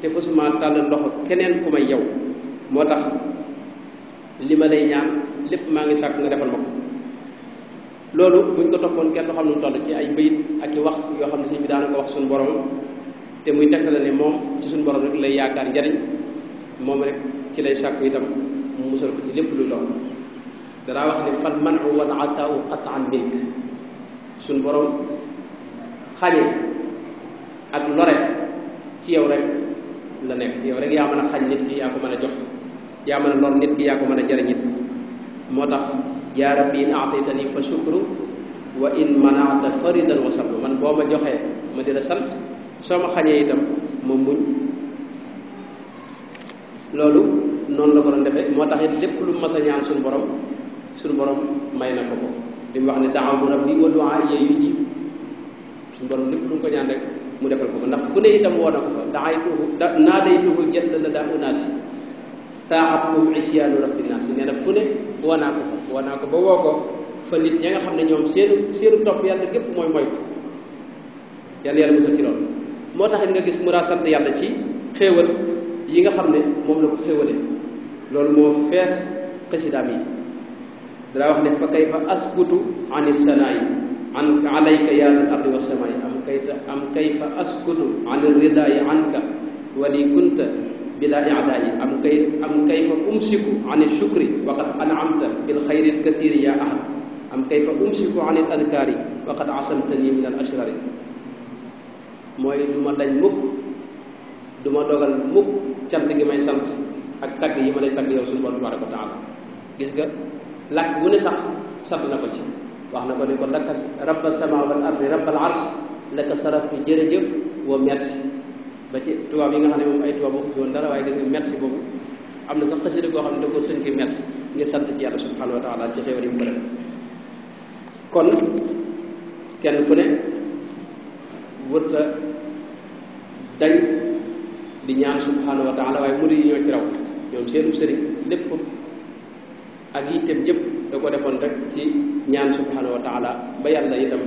te fasuma tàllal loxo keneen ku may yow moo tax li ma lay ñaan lépp maa ngi sàkk nga defal ma ko loolu buñ ko toppoon kenn du xam nu mu toll ci ay bayit ak i wax yoo xam ne sëñ bi daana ko wax suñu borom te muy tegtale ne moom ci suñu borom rek lay yaakaar njariñ moom rek ci lay sàkku itam mu musal ko ci lépp luy lor danaa wax ne fal manu wal ataau qatan mink suñu borom xañe ak lore ci yow rek la nekk yow rek yaa mën a xañ nit ki yaa ko mën a jox yaa mën a lor nit ki yaa ko mën a jariñ it moo tax yaa rabbi in aataytani fa shukru wa in manaata faridan wa sabru man boo ma joxee ma di la sant soo ma xañee itam ma muñ loolu noonu la ko doon defee moo tax it lépp lu mas a ñaan suñu borom may na ko ko li mu wax ne da'awtu rabbi wa du'aa'i yujib suñu borom lépp lu mu ko ñaan rek mu defal ko ko ndax fu ne itam woo na ko fa naadaytuhu jalla la daa unaasi taa'atuhum isyaanu rabbi naasi nee na fu ne woo naa ko ba woo ko fa nit ña nga xam ne ñoom seenu topp yàlla gépp mooy ko yàlla musal ci loolu moo tax it nga gis mu daa sant yàlla ci xéewal yi nga xam ne moom la ko xéewale loolu moo fees xasidaam yi danaa wax ne fa kayfa askutu ani sanaayi an alayka ya al ardi wa samaayi am kayfa askutu an ridaayi anka wali kunta bila i'daayi am kayfa umsiku an shukri wa qad an'amta bil khayri al kathiri ya ahad am kayfa umsiku an al adkaari wa qad asamtani min al ashrari mooy du ma dañ mukk du ma dogal mukk cant gi may sant ak tagg yi ma lay tagg yow suñu borom tabaraka wa taala gis nga làkk wu ne sax sant na ko ci wax na ko ne ko laka rabba sama wal ardi rabbal arsh laka saraftu jërëjëf wa merci ba ci tubaab yi nga xam ne moom ay tubaab waxu ci woon dara waaye gis nga merci boobu am na sax xasida koo xam ne da ko tënkee merci ngir sant ci yàlla subhanahu wa taala ci xéewal yi mu ko def kon kenn ku ne wërta dañ di ñaan subhanahu wa taala waaye murid yi ñoo ci raw ñoom seenu sëriñ lépp ak yitteem jëpp da ko defoon rek ci ñaan subhanahu wa taala ba yàlla itam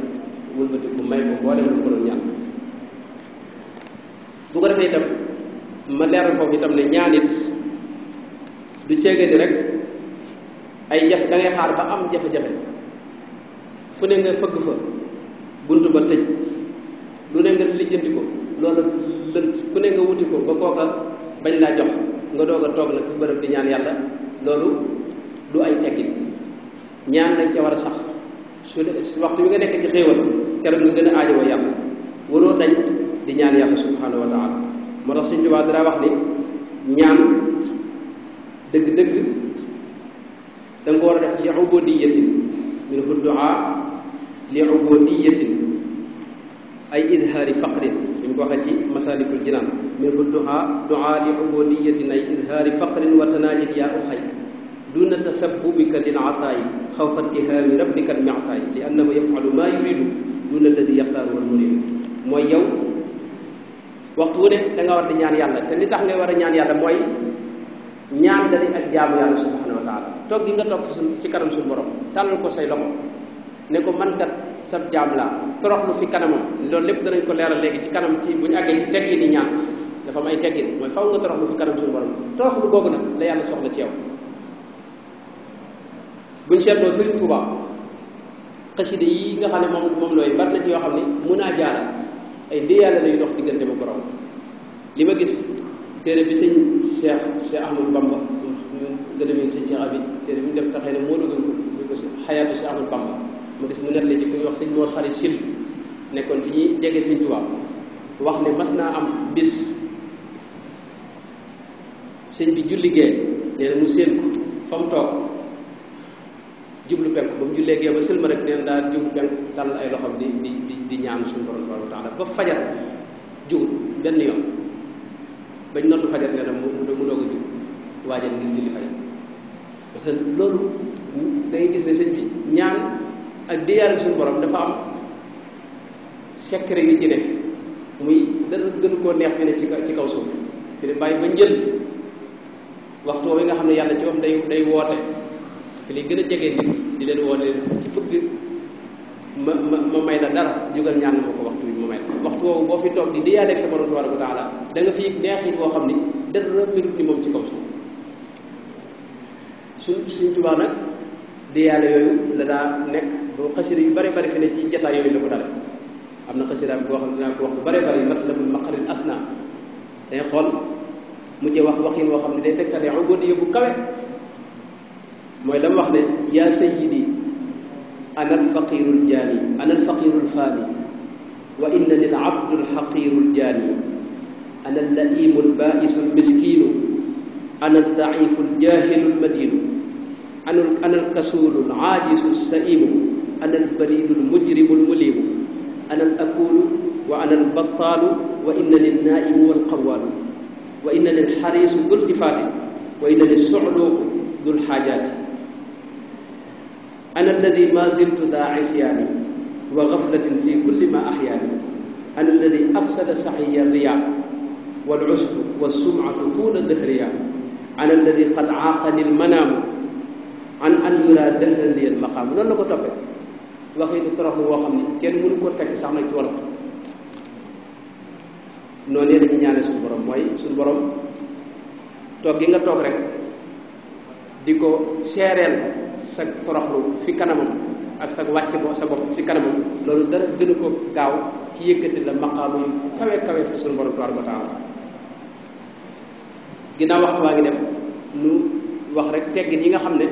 wëlbatiku may ko boole mu ko doon ñaan bu ko defee itam ma leeral foofu itam ne ñaan it du ceege ni rek ay jafe da ngay xaar ba am jafe-jafe fu ne nga fëgg fa buntu ba tëj lu ne nga lijjanti ko loolu lënt ku ne nga wuti ko ba kooka bañ laa jox nga doog a toog nag fi bërëb di ñaan yàlla loolu du ay teggin ñaan dañ ca war a sax waxtu bi nga nekk ci xéewal keroog nga gën a aajowoo yàlla waroo dañ di ñaan yàlla subhanahu wa taala moo tax Sëñ Tuubaa dara wax ni ñaan dëgg-dëgg da nga ko war a def li ubudiyatin minhu du'a li ubudiyatin ay idhaari faqrin ñu ko waxee ci masalikul jinaan minhu du'a li ubudiyatin ay idhaari faqrin wa tanajil ya uxay duna tasabbubika lil ataayi xawfa intihaami rabbika al mi'taayi li annahu yaf'alu ma yuridu duna alladi yaxtaaru wal muridu mooy yow waxtu wu ne da nga war di ñaan yàlla te li tax ngay war a ñaan yàlla mooy ñaan dali ak jaamu yàlla subhanahu wa taala toog gi nga toog fi ci kanam suñu borom tàllal ko say loxo ne ko man kat sab jaam laa toroxlu fi kanamam loolu lépp danañ ko leeral léegi ci kanam ci bu ñu àggee ci teggin ni ñaan dafa am ay teggin mooy faw nga toroxlu fi kanam suñu borom toroxlu googu nag la yàlla soxla ci yow buñ seetloo Sëriñ Tuubaa xasida yi nga xam ne moom looy bari na ci yoo xam ne mun naa jaala ay déyaale lay dox diggante ba borom li ma gis téere bi sëñ Cheikh Ahmadou Bamba gën a miin sëñ Cheikh Abi téere bi mu def taxee ne moo dugg ko xayaatu Cheikh Ahmadou Bamba ma gis mu net la ci ku ñuy wax sëñ Mor Xari Sil nekkoon ci ñi jege sëñ Tuubaa wax ne mas naa am bis sëñ bi julli gee nee na mu séen ko fa mu toog jublu penk ba mu jullee gee ba sëlma rek nee na daal jublu penk dal ay loxoom di ñaan suñu borom tabaaraka wa taala ba fajar jugul benn yoon bañ noddu fajar nee na mu doog a jug waajal ngir julli fajar parce que loolu da ngay gis ne sëñ bi ñaan ak déyaale suñu borom dafa am secret yu ci ne muy dara gënu koo neex fi ne ci kaw suuf fi ne bàyyi ba njël waxtu wi nga xam ne yàlla ci wax day woote fi lay gën a jege nit di leen woote ci bëgg ma may la dara jugal ñaan ma ko waxtu bi ma may la waxtu waxtu woowu boo fi toog di diyaaleeg sa borom tabaraka wa taala da nga fi neexit boo xam ni dara melut ni moom ci kaw suuf suñ Tuubaa nag diyaale yooyu la daa nekk boo xasida yu bare bari fi ne ci jataay yooyu la ko dale am na xasida boo xam ne dinaa ko wax bu bare bari matlabul maqaril asna day xool mu ci wax waxin woo xam ne day tegtale ubudiyya bu kawe mooy la mu wax ne yaa sayyidi ana alfaqirul jaani ana alfaqirul faani wa innani alabdul xaqirul jaani ana allaimul baisul miskinu ana aldaifu ljahilul madinu ana alkasulu alaajisu saimu ana albalidu almujrimu almulimu ana alakulu wa ana albattalu wa innani alnaimu walqawaalu wa innani alxarisu dultifaati wa innani alsucluuku dulxaajaati ana alladi ma ziltu daa isyaani wa gaflatin fi kulli ma axyaani ana alladi afsada saxiya riya walcusbu walsumcatu tuula dahriya ana alladi qad caaqani almanaamu an an yura dahran li almaqaamu loolu la ko toppee waxi ni toroxlu woo xam ni kenn mënu ko tekk sax nag ci wolof noonu la ñu ñaane suñu borom mooy suñu borom toog gi nga toog rek di ko seereel sa toroxlu fi kanamam ak sa wàcc bo sa bopp fi kanamam loolu dara gënu ko gaaw ci yëkkati la maqaamu yu kawe kawe fi suñu borom tabaaraka wa taala ginnaaw waxtu waa ngi dem nu wax rek teggin yi nga xam ne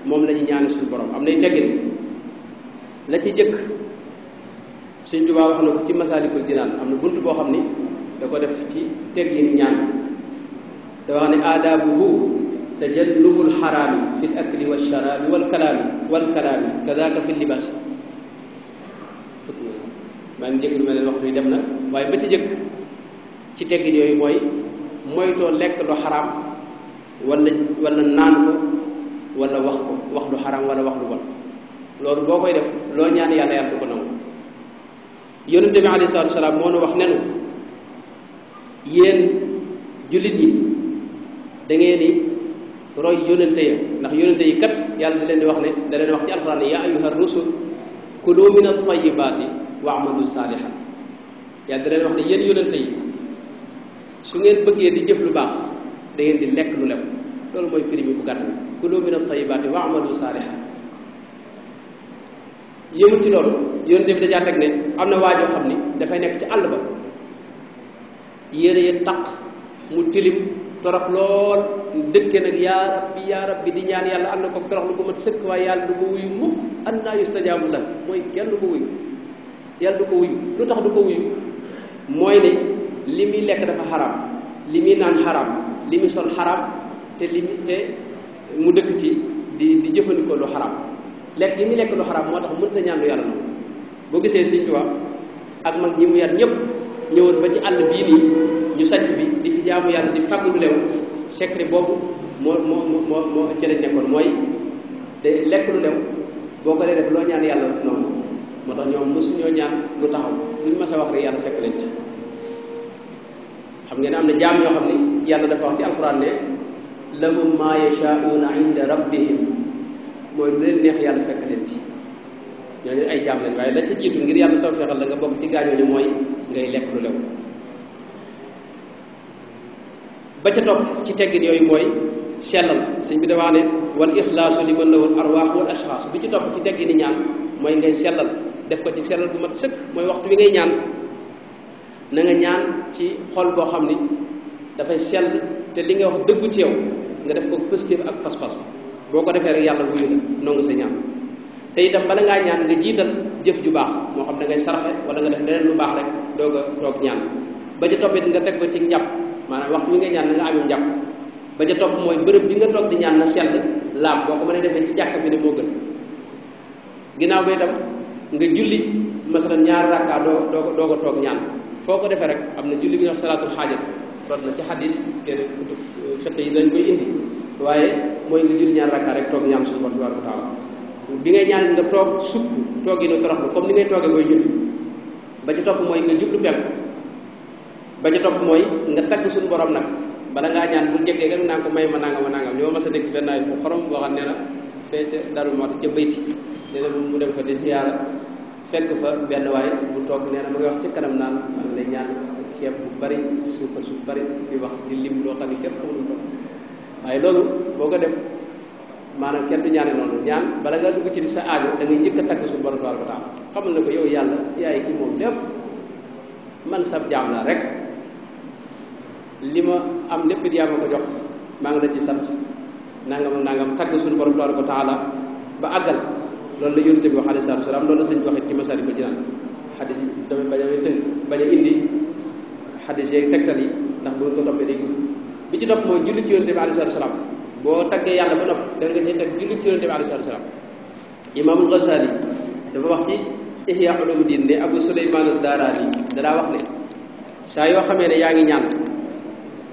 moom la ñu ñaane suñu borom am nay teggin la ci jëkk Sëñ Tuubaa wax na ko ci Masaalikul Jinaan am na bunt boo xam ni da ko def ci teggin ñaan da wax ne aadaabuhu tajannubul xaraami fi l akli walsharaabi walkalaami kadaaka fi libaasi maa ngi jéglu ma leen waxtu yi dem na waaye ba ci jëkk ci teggin yooyu mooy moytoo lekk lu xaraam wala naan ko wala wax lu xaraam wala wax lu bon loolu boo koy def loo ñaan yàlla yàlla du ko nangu yonente bi alayhi salaatu wasalaam moo nu wax nenu yéen jullit ñi da ngeen ni roy yonente ya ndax yonente yi kat yàlla da leen di wax ne da leen wax ci alxuraan ne yaa ayyuha rusul kulu min at-tayyibaati wa amalu saalihan yàlla da leen wax ne yéen yonente yi su ngeen bëggee di jëf lu baax da ngeen di lekk lu lew loolu mooy primi bu gàtt bi kulu min at-tayyibaati wa amalu saalihan yëmut ci loolu yonente bi dajaa teg ne am na waajoo xam ni dafay nekk ci àll ba yére yi taq mu tilim torox lool dëkke nag yaa rabbi di ñaan yàlla am na ko torox lu ko mat sëkk waaye yàlla du ko wuyu mukk annaa yustajaabu la mooy kenn du ko wuyu yàlla du ko wuyu lu tax du ko wuyu mooy ne li muy lekk dafa xaraam li muy naan xaraam li muy sol xaraam te mu dëkk ci di jëfandikoo lu xaraam lekk yi muy lekk lu xaraam moo tax mënta ñaan lu yàlla noonu boo gisee Sëñ Tuubaa ak mag ñi mu yar ñëpp ñëwoon ba ci àll bii nii ñu sàcc bi di fi jaamu yàlla di fàggu lu lew secret boobu moo ci lañ nekkoon mooy de lekk lu lew boo ko dee def loo ñaan yàlla noonu moo tax ñoom mosuñoo ñaan lu taxaw luñ mas a wax rek yàlla fekk leen ci xam ngeen am na jaam yoo xam ni yàlla dafa wax ci alxuraan ne lahum ma yashaa'uuna inda rabbihim mooy lu leen neex yàlla fekk leen ci ñooñu ay jaam lañ waaye la ca jiitu ngir yàlla tawfeexal la nga bokk ci gaañooñu mooy ngay lekk lu lew ba ca topp ci teggin yooyu mooy sellal sëñ bi da wax ne wal ixlaasu liman lahu al arwaax wal ashxaas bi ci topp ci teggini ñaan mooy ngay sellal def ko ci sellal bu mat sëkk mooy waxtu wi ngay ñaan na nga ñaan ci xol boo xam ni dafay sell te li nga wax dëggu ci yow nga def ko pëstéef ak pas-pas boo ko defee rek yàlla wuyu la nangu sa ñaan te itam bala ngaa ñaan nga jiital jëf ju baax moo xam da ngay saraxe wala nga def leneen lu baax rek doog a toog ñaan ba ca toppit nga teg ko ci njàpp maanaam waxtu wi ngay ñaan na nga amee njàpp ba ca topp mooy bërëb bi nga toog di ñaan na sell laab boo ko mënee defee ci jàkka fi ne moo gën ginnaaw ba itam nga julli masalan ñaari rakka doo ko toog ñaan foo ko defee rek am na julli bi ñuy wax salaatul xaajat root na ci xadis téere kutub fiq yi dañ koy indi waaye mooy nga julli ñaari rakka rek toog ñaan suñu borom tabaaraka wa taala bi ngay ñaan nga toog sukk toog yi nu toroxlu comme ni ngay toogee koy julli ba ca topp mooy nga jublu penk ba ca topp mooy nga tagg suñu borom nag bala ngaa ñaan bu jekkee gam naa ko may ma nangam ñoo mas a dégg benn ay xorom boo xam ne na fee ca Darou Mouhty ca bayti nee na mu dem fa di siyaara fekk fa benn waay bu toog nee na ma ngi wax ci kanam naan maa ngi lay ñaan ceeb bu bari suukar su bari di wax di lim loo xam ne képp xamul ko waaye loolu boo ko def maanaam kenn du ñaane noonu ñaan bala ngaa dugg ci di sa aajo da ngay njëkk a tagg suñu borom tabaraka wa taala xamal na ko yow yàlla yaay kii moom lépp man sab jaam la rek li ma am lépp it yaa ma ko jox maa ngi la ci sant nangam ak nangam tagg suñu borom tabaraka wa taala ba àggal loolu la yonent bi wax alayhi salaatu wa salaam loolu la sëñ bi waxit ci Masaalikul Jinaan xadis yi damay bañ a tënk bañ a indi xadis yeeg tegtal yi ndax bu ko toppee day gudd bi ci topp mooy julli ci yonent bi alayhi salaatu wa salaam boo taggee yàlla ba noppi da nga cay teg julli ci yonent bi alayhi salaatu wa salaam imaamul Ghazali dafa wax ci Ihya Ulumuddin ne Abu Suleymaan ad-Daaraani danaa wax ne saa yoo xamee ne yaa ngi ñaan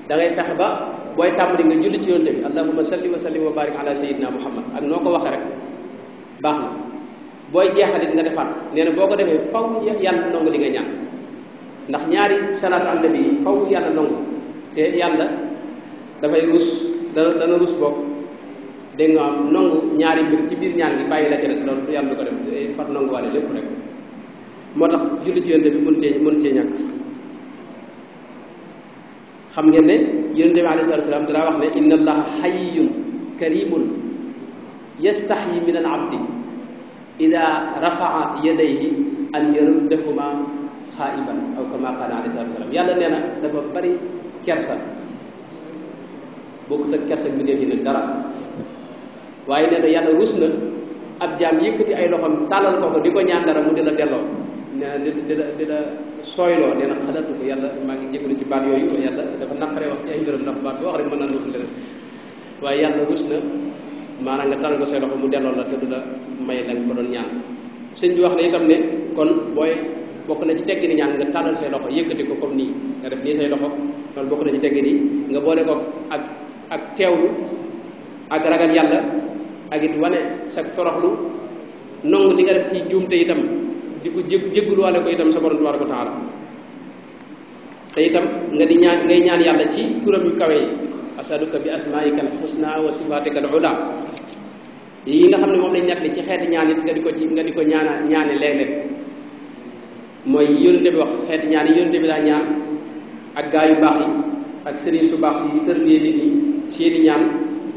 da ngay fexe ba booy tàmbali nga julli ci yonent bi allahumma salli wa sallim wa barik ala sayyidina muhammad ak noo ko waxee rek baax na booy jeexalit nga defaat nee na boo ko defee faw yàlla nangu li nga ñaan ndax ñaari salaatu ala nabi faw yàlla nangu te yàlla dafay rus dana rus bokk dégg nga am nangu ñaari mbir ci biir ñaan gi bàyyi la ca des loolu yàlla du ko def far nangu waale lépp rek moo tax julli ci yonent bi mën cee ñàkk xam ngeen ne yonent bi alayhi salaatu wa salaam dara wax ne inna allaha hayyun karimun yastaxyi min al abdi ida rafaa yadayhi an yaruddahuma xaa'iban aw kama qaala alayhi salaatu wa salaam yàlla nee na dafa bari kersa bokkut ak kersa bi ngeen ne dara waaye nee na yàlla rus na ab jaam yëkkati ay loxoom tàllal ko di ko ñaan dara mu di la delloo nee na di la sooyloo nee na xalaatu ko yàlla maa ngi jégalu ci baat yooyu yàlla dafa naqaree wax ci ay mbiram ndax baat boo wax rek mën naa nutu leneen waaye yàlla rus na maanaam nga tàllal ko say loxo mu delloo la te du la may la nga ko doon ñaan sëñ bi wax ne itam ne kon booy bokk na ci teggi ni ñaan nga tàllal say loxo yëkkati ko comme nii nga def nii say loxo loolu bokk na ci teggi ni nga boole ko ak teewlu ak ragal yàlla ak it wane sa toroxlu nongu li nga def ci juumte itam di ko jégguluwaale ko itam sa borom tabaraka wa taala te itam nga di ñaan ngay ñaan yàlla ci turam yu kawe yi asaluka bi asmaika al husna wa sifatika al ula yi nga xam ne moom lañ nettali ci xeeti ñaan it nga di ko ñaane léeg-léeg mooy yónente bi wax xeeti ñaan yi yónente bi daa ñaan ak gaa yu baax yi ak sëriñ su baax si tërbiyee nit ñi seeni ñaan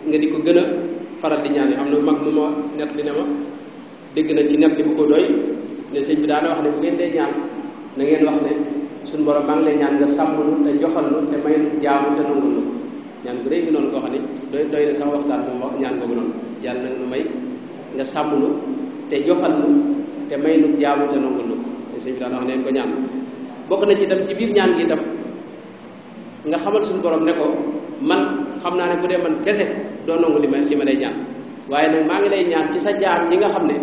nga di ko gën a faral di ñaan yi am na mag mu ma nett li ne ma dégg na ci nett li bu ko doy ne sëñ bi daana wax ne bu ngeen dee ñaan na ngeen wax ne suñu borom maa ngi lay ñaan nga sàmmlu te joxal nu te may nu jaamu te nangul nu ñaan bu rëy bi noonu koo xam ne doy na sax waxtaan moom wax ñaan boobu noonu yàlla nag nu may nga sàmmlu te joxal nu te may nu jaamu te nangul nu te sëñ bi daana wax neen ko ñaan bokk na ci itam ci biir ñaan gi itam nga xamal suñu borom ne ko man xam naa ne bu dee man kese doo nangu li ma lay ñaan waaye nag maa ngi lay ñaan ci sa jaam ñi nga xam ne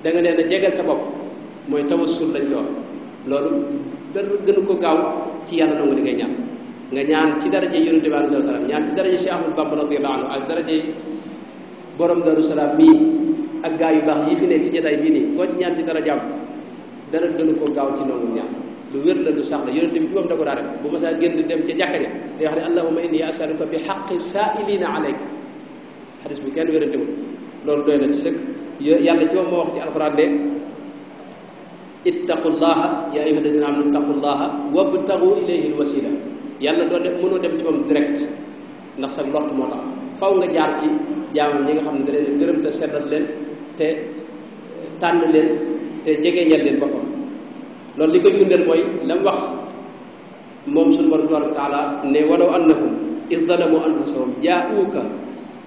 da nga leen a jegeel sa bopp mooy tawassul lañ ko wax loolu dara gënu ko gaaw ci yàlla nangu li ngay ñaan nga ñaan ci daraje yonente bi alayhi salaam ñaan ci daraje Cheikh Ahmadou Bamba radiyallahu anhu ak daraje borom Daru Salaam mii ak gaa yu baax yi fi ne ci jotaay bii nii koo ci ñaan ci darajaam dara gënu ko gaaw ci nangu ñaan lu wér la lu sax la yonente bi ci moom da ko daa def bu ma saa génn dem ca jàkka ja day wax ne allahumma inni asaluka bi haqqi sa'ilina alayk xadis bu kenn wérante wul loolu doy na ci sëkk yàlla ci moom moo wax ci alxuraan ne ittaqullaha ya ayyuha alladina amanu ittaqullaha wabtagu ilayhi alwasila yàlla doo def mënoo dem ci moom direct ndax sa lott moo tax faw nga jaar ci jaamam ñi nga xam ne da leen gërëm te seddal leen te tànn leen te jegeñal leen boppam loolu li koy firndeel mooy la mu wax moom suñu borom tabaraka wa taala ne walaw annahum id zalamu anfusahum jaa'uuka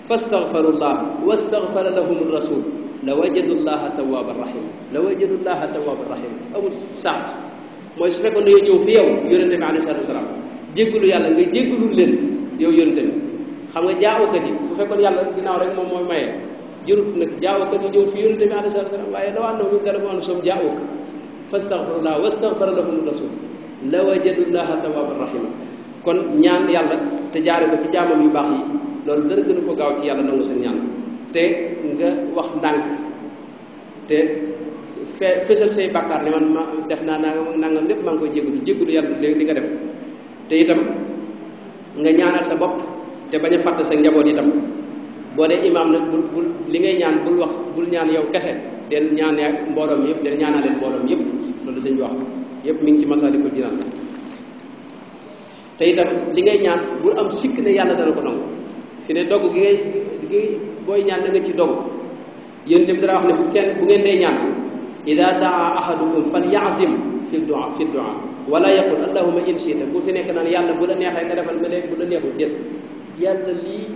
fastaghfirullah wastaghfara lahum rasul la wajadu llaha tawwaban rahim la wajadu llaha tawwaban rahim amul saat mooy su fekkoon dañoo ñëw fi yow yonente bi alayhi salatu wasalaam jéggalu yàlla nga jéggalul leen yow yonente bi xam nga jaawukat yi bu fekkoon yàlla ginnaaw rek moom mooy maye jërut nag jaawukat yi ñëw fi yonente bi alayhi salatu wasalaam waaye law annahum zalamu anfusahum jaa'uuka fastaghfirullah wastaghfara lahum rasul la wajadu llaha tawwaban rahim kon ñaan yàlla te jaare ko ci jaamam yu baax yi loolu dara gën a ko gaaw ci yàlla nangu seen ñaan te nga wax ndànk te fésal say bàkkaar ne man ma def naa nangam lépp maa ngi koy jégalu yàlla léegi li nga def te itam nga ñaanal sa bopp te bañ a fàtte sa njaboot itam boo dee imaam nag bul li ngay ñaan bul ñaan yow kese del ñaan mbooloom yëpp del ñaanaleen mbooloom yëpp loolu sëñ bi wax yëpp mi ngi ci Masaalikul Jinaan te itam li ngay ñaan bu am sikk ne yàlla dana ko nangu fi ne dogg gi booy ñaan da nga ci dogg yéen tamit dara wax ne bu ngeen dee ñaan ida daa ahadukum falyazim fi du'a wala yaqul allahumma in shi'ta bu fi nekk naan yàlla bu la neexee nga defal ma léegi bu la neexul déet yàlla lii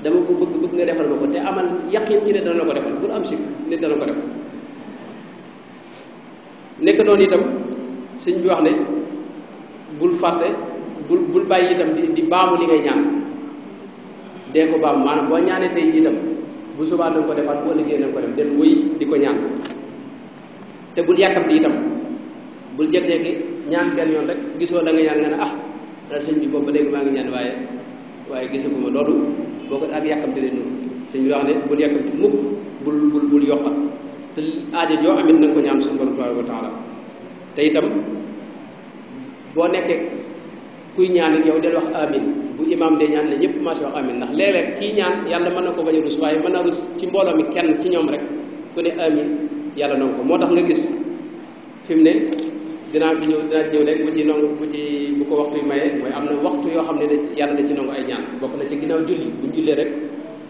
dama ko bëgg nga defal ma ko te amal yaqin ci ne dana la ko defal bul am sikk ne dana ko defal nekk noonu itam sëñ bi wax ne bul fàtte bul bàyyi itam di baamu li ngay ñaan dee ko baamu maanaam boo ñaanee tey itam bu subaa danga ko defaat boo liggéey danga ko def del wéy di ko ñaan te bul yàkkamti itam bul jekk-jekki ñaan benn yoon rek gisoo la nga ñaan nga ne daal sëñ bi boobu ba léegi maa ngi ñaan waaye gisaguma loolu boo ko ak yàkkamti leen noonu sëñ bi wax ne bul yàkkamti mukk bul yokkat te aajo joo amit na nga ko ñaan suñu borom tabaraka wa taala te itam boo nekkee kuy ñaan yow del wax amin bu imaam dee ñaan ne ñëpp commencé wax amin ndax léeg-léeg kii ñaan yàlla mën na ko bañ a rus waaye mën na rus ci mbooloo mi kenn ci ñoom rek ku ne amin yàlla nangu ko moo tax nga gis fi mu ne dinaa ñëw rek bu ko waxtu yu mayee mooy am na waxtu yoo xam ne yàlla da ci nangu ay ñaan bokk na ci ginnaaw julli buñ jullee rek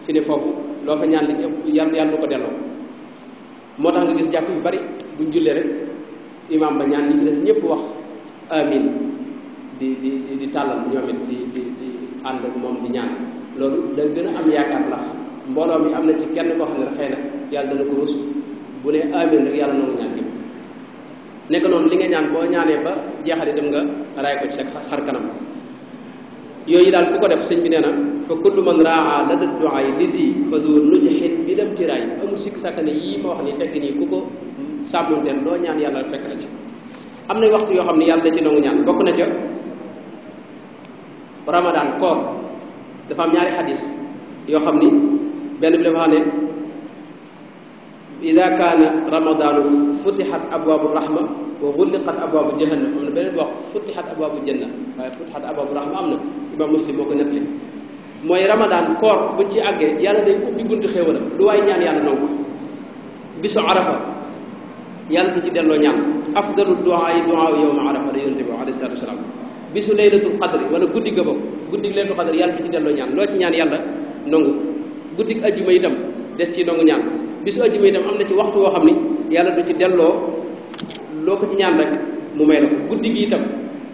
fi ne foofu loo fa ñaan li ci ëpp yàlla du ko delloo moo tax nga gis jàpp yu bari buñ jullee rek imaam ba ñaan ñi ci des ñëpp wax amin di tàllal ñoom it di ànd ak moom di ñaan loolu da gën a am yaakaar ndax mbooloo mi am na ci kenn koo xam ne xëy na yàlla dana ko rus bu ne amin rek yàlla nangu ñaan gi nekk noonu li nga ñaan boo ñaanee ba jeexal itam nga raay ko ci sa xar kanam yooyu daal ku ko def sëñ bi nee na fa kullu man raa lada du'a lisi fa du nujhin bi dem tiraay amul sikk sàkk ne yii ma wax ni tegg nii ku ko sàmmonteel loo ñaan yàlla fekk na ci am na waxtu yoo xam ne yàlla da ci nangu ñaan bokk na ca ramadan koor dafa am ñaari xadis yoo xam ni benn bi dafa xam ne ida kaana ramadanu futixat abwaabu rahma wa xulliqat abwaabu jahannam am na beneen wax futixat abwaabu janna waaye futixat abwaabu rahma am na imam muslim moo ko nettali mooy ramadan koor buñ ci àggee yàlla day ubbi buntu xéewalam lu waay ñaan yàlla nangu bisu arafa yàlla du ci delloo ñaan afdalu duaa yi duaa yowma arafa da yonte bi alayhi salatu wasalaam bisu laylatul qadri wala guddi ga boobu guddi laylatul qadri yàlla du ci delloo ñaan loo ci ñaan yàlla nangu guddi ajjuma itam des ci nangu ñaan bisu ajjuma itam am na ci waxtu woo xam ni yàlla du ci delloo loo ko ci ñaan rek mu may la ko guddi gi itam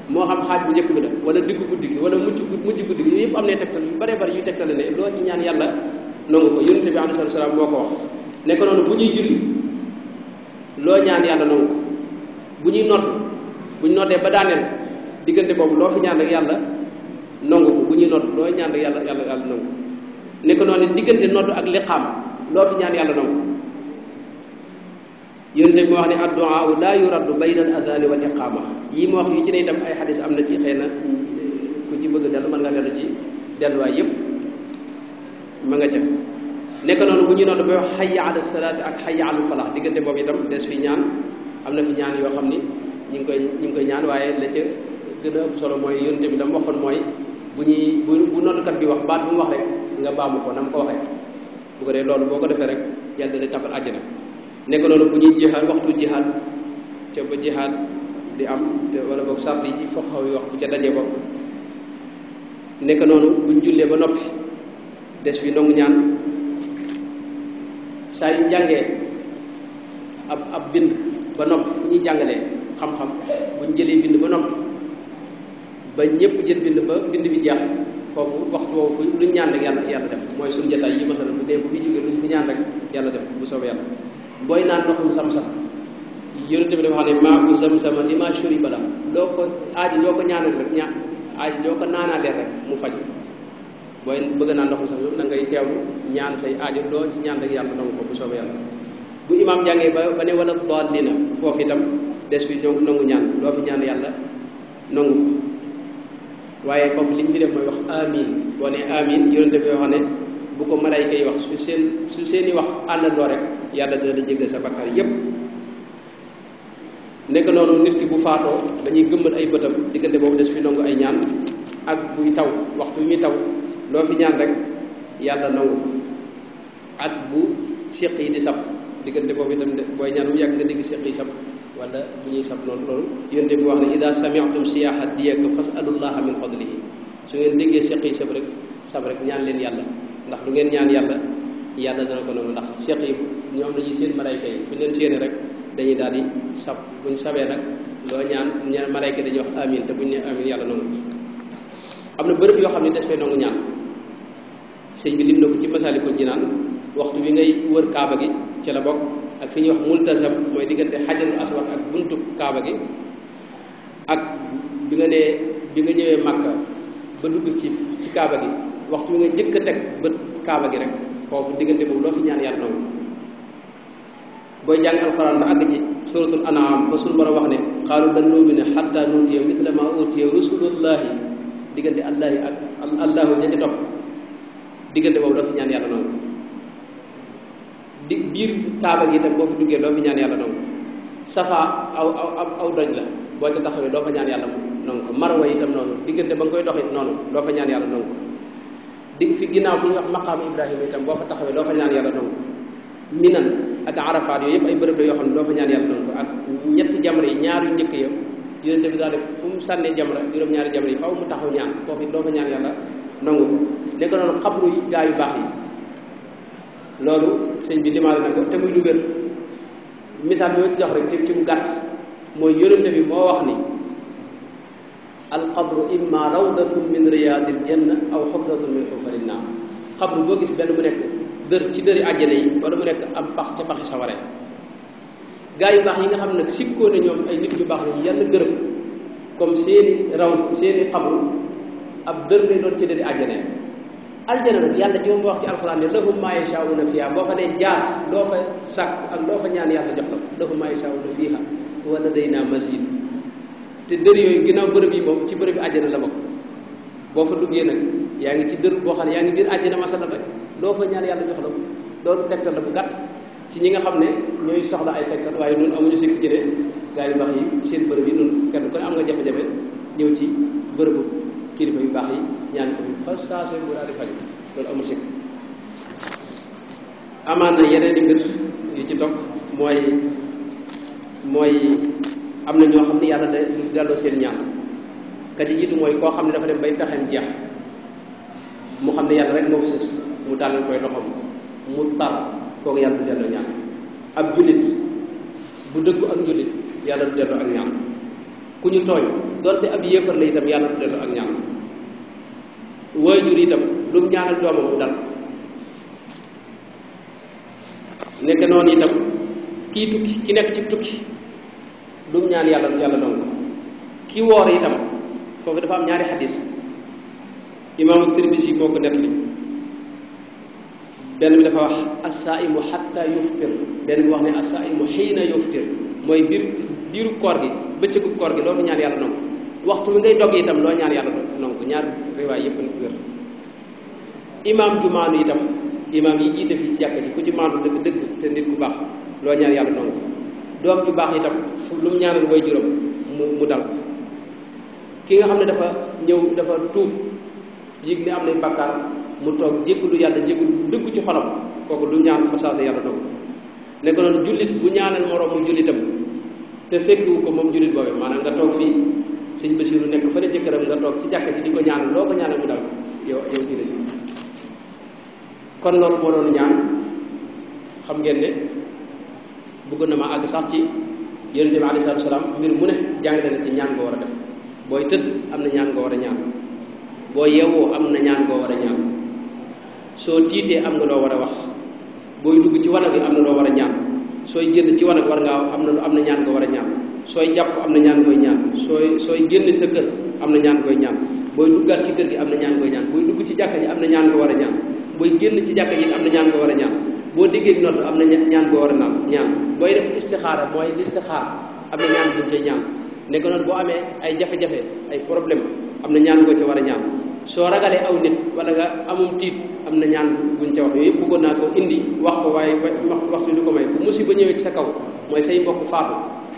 moo xam xaaj bu njëkk bi la wala diggu guddi gi wala mujj guddi gi yëpp am na tegtal yu bare bari yu tegtale ne loo ci ñaan yàlla nangu ko yonente bi alayhi salatu wasalaam moo ko wax nekk noonu bu ñuy julli loo ñaan yàlla nangu ko bu ñuy nodd bu ñu noddee ba daaneel diggante boobu loo fi ñaan rek yàlla nangu ko bu ñuy nodd loo ñaan rek yàlla nangu nekk noonu diggante nodd ak liqaam loo fi ñaan yàlla nangu yonente bi moo wax ne addu'a la yuraddu bayna al adani wal iqama yii moo wax yu ci ne itam ay xadis am na ci xëy na ku ci bëgg dellu mën nga dellu ci delluwaay yépp ma nga ca nekk noonu bu ñuy nodd ba wax hayya ala salaati ak hayya ala falah diggante boobu itam des fi ñaan am na fi ñaan yoo xam ni ñu ngi koy ñaan waaye la ca gën a ëpp solo mooy yonente bi dama waxoon mooy bu noddkat bi wax baat bu mu wax rek nga baamu ko na mu ko waxee bu ko dee loolu boo ko defee rek yàlla dana tàbbal àjjana nekk noonu bu ñuy jihaad waxtu jihaad ca ba jihaad di am te wala boog sart yi ci fo xaw yi wax bu ca dajee bopp nekk noonu buñ jullee ba noppi des fi nangu ñaan saa yu jàngee ab bind ba noppi fu ñuy jàngalee xam-xam buñ jëlee bind ba noppi ba ñëpp jël bind ba bind bi jeex foofu waxtu woowu fu luñ ñaan rek yàlla def mooy suñu jotaay yi masala bu dee bu fi jógee luñ fi ñaan rek yàlla def bu soobee yàlla booy naan ndoxum sam-sam yonente bi dafa xam ne maa u sam-sama li ma shuriba la loo ko aaji loo ko ñaanal rek aaji loo ko naanaalee rek mu faj booy bëgg naan ndoxum sam-sam da ngay teewlu ñaan say aajo loo ci ñaan rek yàlla nangu ko bu soobee yàlla bu imaam jàngee ba ne wala dallina foofu itam des fi nangu ñaan loo fi ñaan yàlla nangu waaye foofu li ñu fi def mooy wax amin boo ne amin yonente bi wax ne bu ko malayka yi wax su seeni wax àndandoo rek yàlla dina la jéggal sa bakkaar yépp nekk noonu nit ki bu faatoo dañuy gëmmal ay bëtam diggante boobu des fi nangu ay ñaan ak buy taw waxtu muy taw loo fi ñaan rek yàlla nangu ak bu séq yi di sab diggante boobu itam booy ñaan mu yàgg nga dégg seq yi sab wala bu ñuy sab noonu loolu yonte bi wax ne ida sami'tum siyaha diyaka fas'alullaha min fadlihi su ngeen déggee seq yi sab rek ñaan leen yàlla ndax lu ngeen ñaan yàlla yàlla dana ko noonu ndax seq yi ñoom dañuy seen malayka yi fu ñu leen séenee rek dañuy daal di sab buñ sabee nag loo ñaan malayka dañuy wax amin te buñ ne amin yàlla nangu am na bërëb yoo xam ne des fay nangu ñaan sëñ bi lim na ko ci Masaalikul Jinaan waxtu bi ngay wër kaaba gi ci la bokk ak fi ñuy wax multazam mooy diggante xajarul aswad ak buntu kaaba gi ak bi nga ñëwee Makka ba dugg ci kaaba gi waxtu bi nga njëkk a teg bët kaaba gi rek foofu diggante boobu loo fi ñaan yàlla nangu booy jàng alxuraan ba àgg ci suratul an'am ba suñu borom wax ne xaalu lan nu'mina hatta nuutiya misla ma utiya rusulullahi diggante allahi ak allahu ña ci topp diggante boobu loo fi ñaan yàlla nangu biir kaaba gi itam boo fi duggee loo fi ñaan yàlla nangu safa aw doj la boo ca taxawee doo fa ñaan yàlla nangu ko marwa itam noonu diggante ba nga koy doxit noonu doo fa ñaan yàlla nangu dig fi ginnaaw fi ñuy wax maqaama ibrahima itam boo fa taxawee doo fa ñaan yàlla nangu minan ak arafaat yooyu yëpp ay bërëb la yoo xam ne doo fa ñaan yàlla nangu ak ñetti jamra yi ñaar yu njëkk ya yonente bi daal def fu mu sànnee jamra juróom-ñaari jamra yi faaw mu taxaw ñaan foofu doo fa ñaan yàlla nangu ko nekk noonu xabru yi gaa yu baax yi loolu sëñ bi limaale na ko te muy lu wér misaal bi ma jox rek te ci mu gàtt mooy yonente bi moo wax ni alqabru imma rawdatun min riyadil janna aw xufratun min xufarin naar xabru boo gis benn mu nekk dër ci dëri àjjana yi wala mu nekk am pax ca paxi saware gaa yu baax yi nga xam ne nag sikkoo ne ñoom ay nit yu baax lañu yàlla gërëm comme seeni xabru ab dër lay doon ci dëri àjjana yi aljana nag yàlla ci moom wax ci alxuraan ne lahum maa yashaa'uuna fiihaa boo fa ne jaas loo fa sàkk ak loo fa ñaan yàlla jox la ko lahum maa yashaa'uuna fiihaa wa ladaynaa maziid te dër yooyu ginnaaw bërëb yi moom ci bërëb yi àjjana la bokk boo fa duggee nag yaa ngi ci dër boo xam ne yaa ngi biir àjjana masalan rek loo fa ñaan yàlla jox la ko loolu tegtal la bu gàtt ci ñi nga xam ne ñooy soxla ay tegtal waaye ñun amuñu sikk ci ne gaa yu baax yi seen bërëb yi ñun kenn ku ne am nga jafe-jafe ñëw ci bërëbu kilifa yu baax yi ñaan ko fa saase bu daal di faj loolu amul sikk amaan na yeneen i mbir yu ci topp mooy am na ñoo xam ne yàlla da du delloo seen ñaan ka ci jiitu mooy koo xam ne dafa dem bay pexeem jeex mu xam ne yàlla rek moo fi sës mu tàllal koy loxoom mu tar kooku yàlla du delloo ñaan ab jullit bu dëggu ak jullit yàlla du delloo ak ñaan ku ñu tooñ donte ab yéefar la itam yàlla du delloo ak ñaan waajur itam lu mu ñaanal doomam mu dal nekk noonu itam kii tukki ki nekk ci tukki lu mu ñaan yàlla nangu ki woor itam foofu dafa am ñaari xadis imaamu Tirmisi moo ko nettali benn bi dafa wax as-saa'imu xatta yuftir benn bi wax ne as-saa'imu xiina yuftir mooy diiru koor gi bëccëgu koor gi loo fa ñaan yàlla nangu waxtu bi ngay dog itam loo ñaan yàlla nangu ñaar riwaay yëpp na wér imaam ju maandu itam imaam yi jiite fii ci jàkka ji ku ci maandu dëgg te nit ku baax loo ñaan yàlla nangu doom ju baax itam fu lu mu ñaanal way juróom mu dal ki nga xam ne dafa tuub yëg ne am nay bàkkaar mu toog jéggalu yàlla jéggalu dëgg ci xolam kooku lu ñaan fa saasa yàlla nangu nekk noonu jullit bu ñaanal moroomu jullitam te fekkiwu ko moom jullit boobee maanaam nga toog fii sëñ Basiru nekk fële ci këram nga toog ci jàkka ji di ko ñaanal loo ko ñaanal mu dal yow jullit kon loolu moo doon ñaan xam ngeen ne bëgg na ma àgg sax ci yonente bi alayhi salaatu salaam mbir mu ne jàngale na ci ñaan nga war a def booy tëdd am na ñaan nga war a ñaan boo yeewoo am na ñaan nga war a ñaan soo tiitee am nga loo war a wax booy dugg ci wanag bi am na loo war a ñaan sooy génn ci wanag war ngaa am na ñaan nga war a ñaan sooy jàpp am na ñaan koy ñaan sooy génn sa kër am na ñaan koy ñaan booy duggaat ci kër gi am na ñaan koy ñaan booy dugg ci jàkka ji am na ñaan nga war a ñaan booy génn ci jàkka ji am na ñaan nga war a ñaan boo déggee nodd am na ñaan nga war a ñaan booy def istixaara mooy listixaar am na ñaan buñ cay ñaan nekk noonu boo amee ay jafe-jafe ay problème am na ñaan ngoo ca war a ñaan soo ragalee aw nit wala nga amum tiit am na ñaan buñ ca wax yooyu yëpp bëggoon naa ko indi wax ko waaye waxtu du ko may bu musiba ñëwee ci sa kaw mooy say mbokk faatu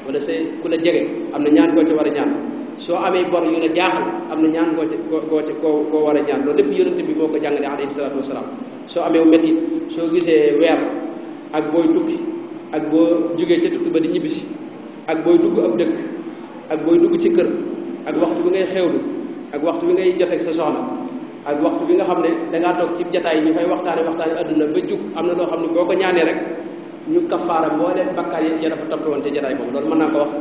wala say ku la jege am na ñaan ngoo ca war a ñaan soo amee bor yu la jaaxal am na ñaan koo war a ñaan loolu lépp yonente bi moo ko jàngale alayhi salaatu wasalaam soo amee métti soo gisee weer ak booy tukki ak boo jógee ca tukki ba di ñibbisi ak booy dugg ab dëkk ak booy dugg ci kër ak waxtu bi ngay xewlu ak waxtu bi ngay joteeg sa soxna ak waxtu bi nga xam ne dangaa toog ci jataay ñu fay waxtaane adduna ba jug am na loo xam ne boo ko ñaanee rek ñu kafaara boo leen bakkaar ya dafa topp woon ci jataay boobu loolu mën naa ko wax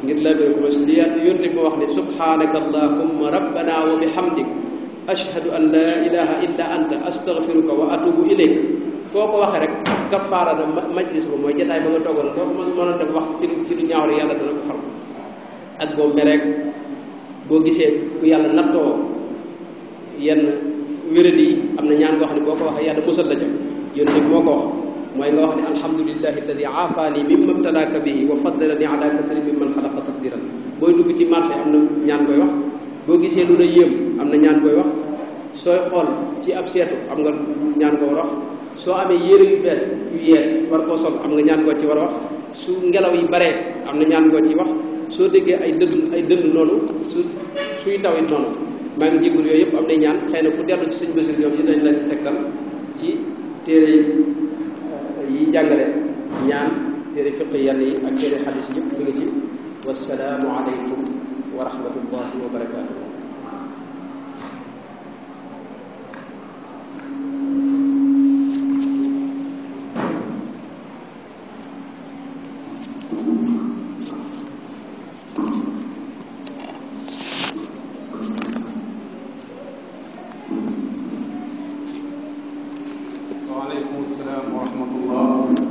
ngir la ko mos li yonte bi wax ne subhanaka allahumma rabbana wa bihamdik ashhadu an la ilaha illa anta astaghfiruka wa atubu ilayk foo ko waxee rek kafaara da majlis ba mooy jataay ba nga toogoon doo ko mën a def wax ci lu ñaaw rek yàlla dana ko fal ak boo mereek boo gisee ku yàlla nattoo yenn wéradi yi am na ñaan goo xam ne boo ko waxee yàlla musal la ca yonte bi moo ko wax mooy nga wax ne alhamdulillahi alladi aafani mimma ibtalaaka bihi wa faddalani ala kathirin mimman xalaqa taqdiran booy dugg ci marché am na ñaan koy wax boo gisee lu la yéem am na ñaan koy wax sooy xool ci ab seetu am nga ñaan ko war a wax soo amee yére yu bees yu yees war koo sol am nga ñaan koo ci war a wax su ngelaw yi baree am na ñaan koo ci wax soo déggee ay dënd noonu suy tawit noonu maa ngi jégalu yooyu yëpp am na ñaan xëy na ku dellu ci suñu bësir yoom yi dañ lañ tegtal ci téere yi jàngale ñaan téere fiq yenn yi ak téere xadis yëpp mi ngi ci wassalaamu aleykum wa rahmatullahi wa barakatuh وعليكم السلام ورحمة الله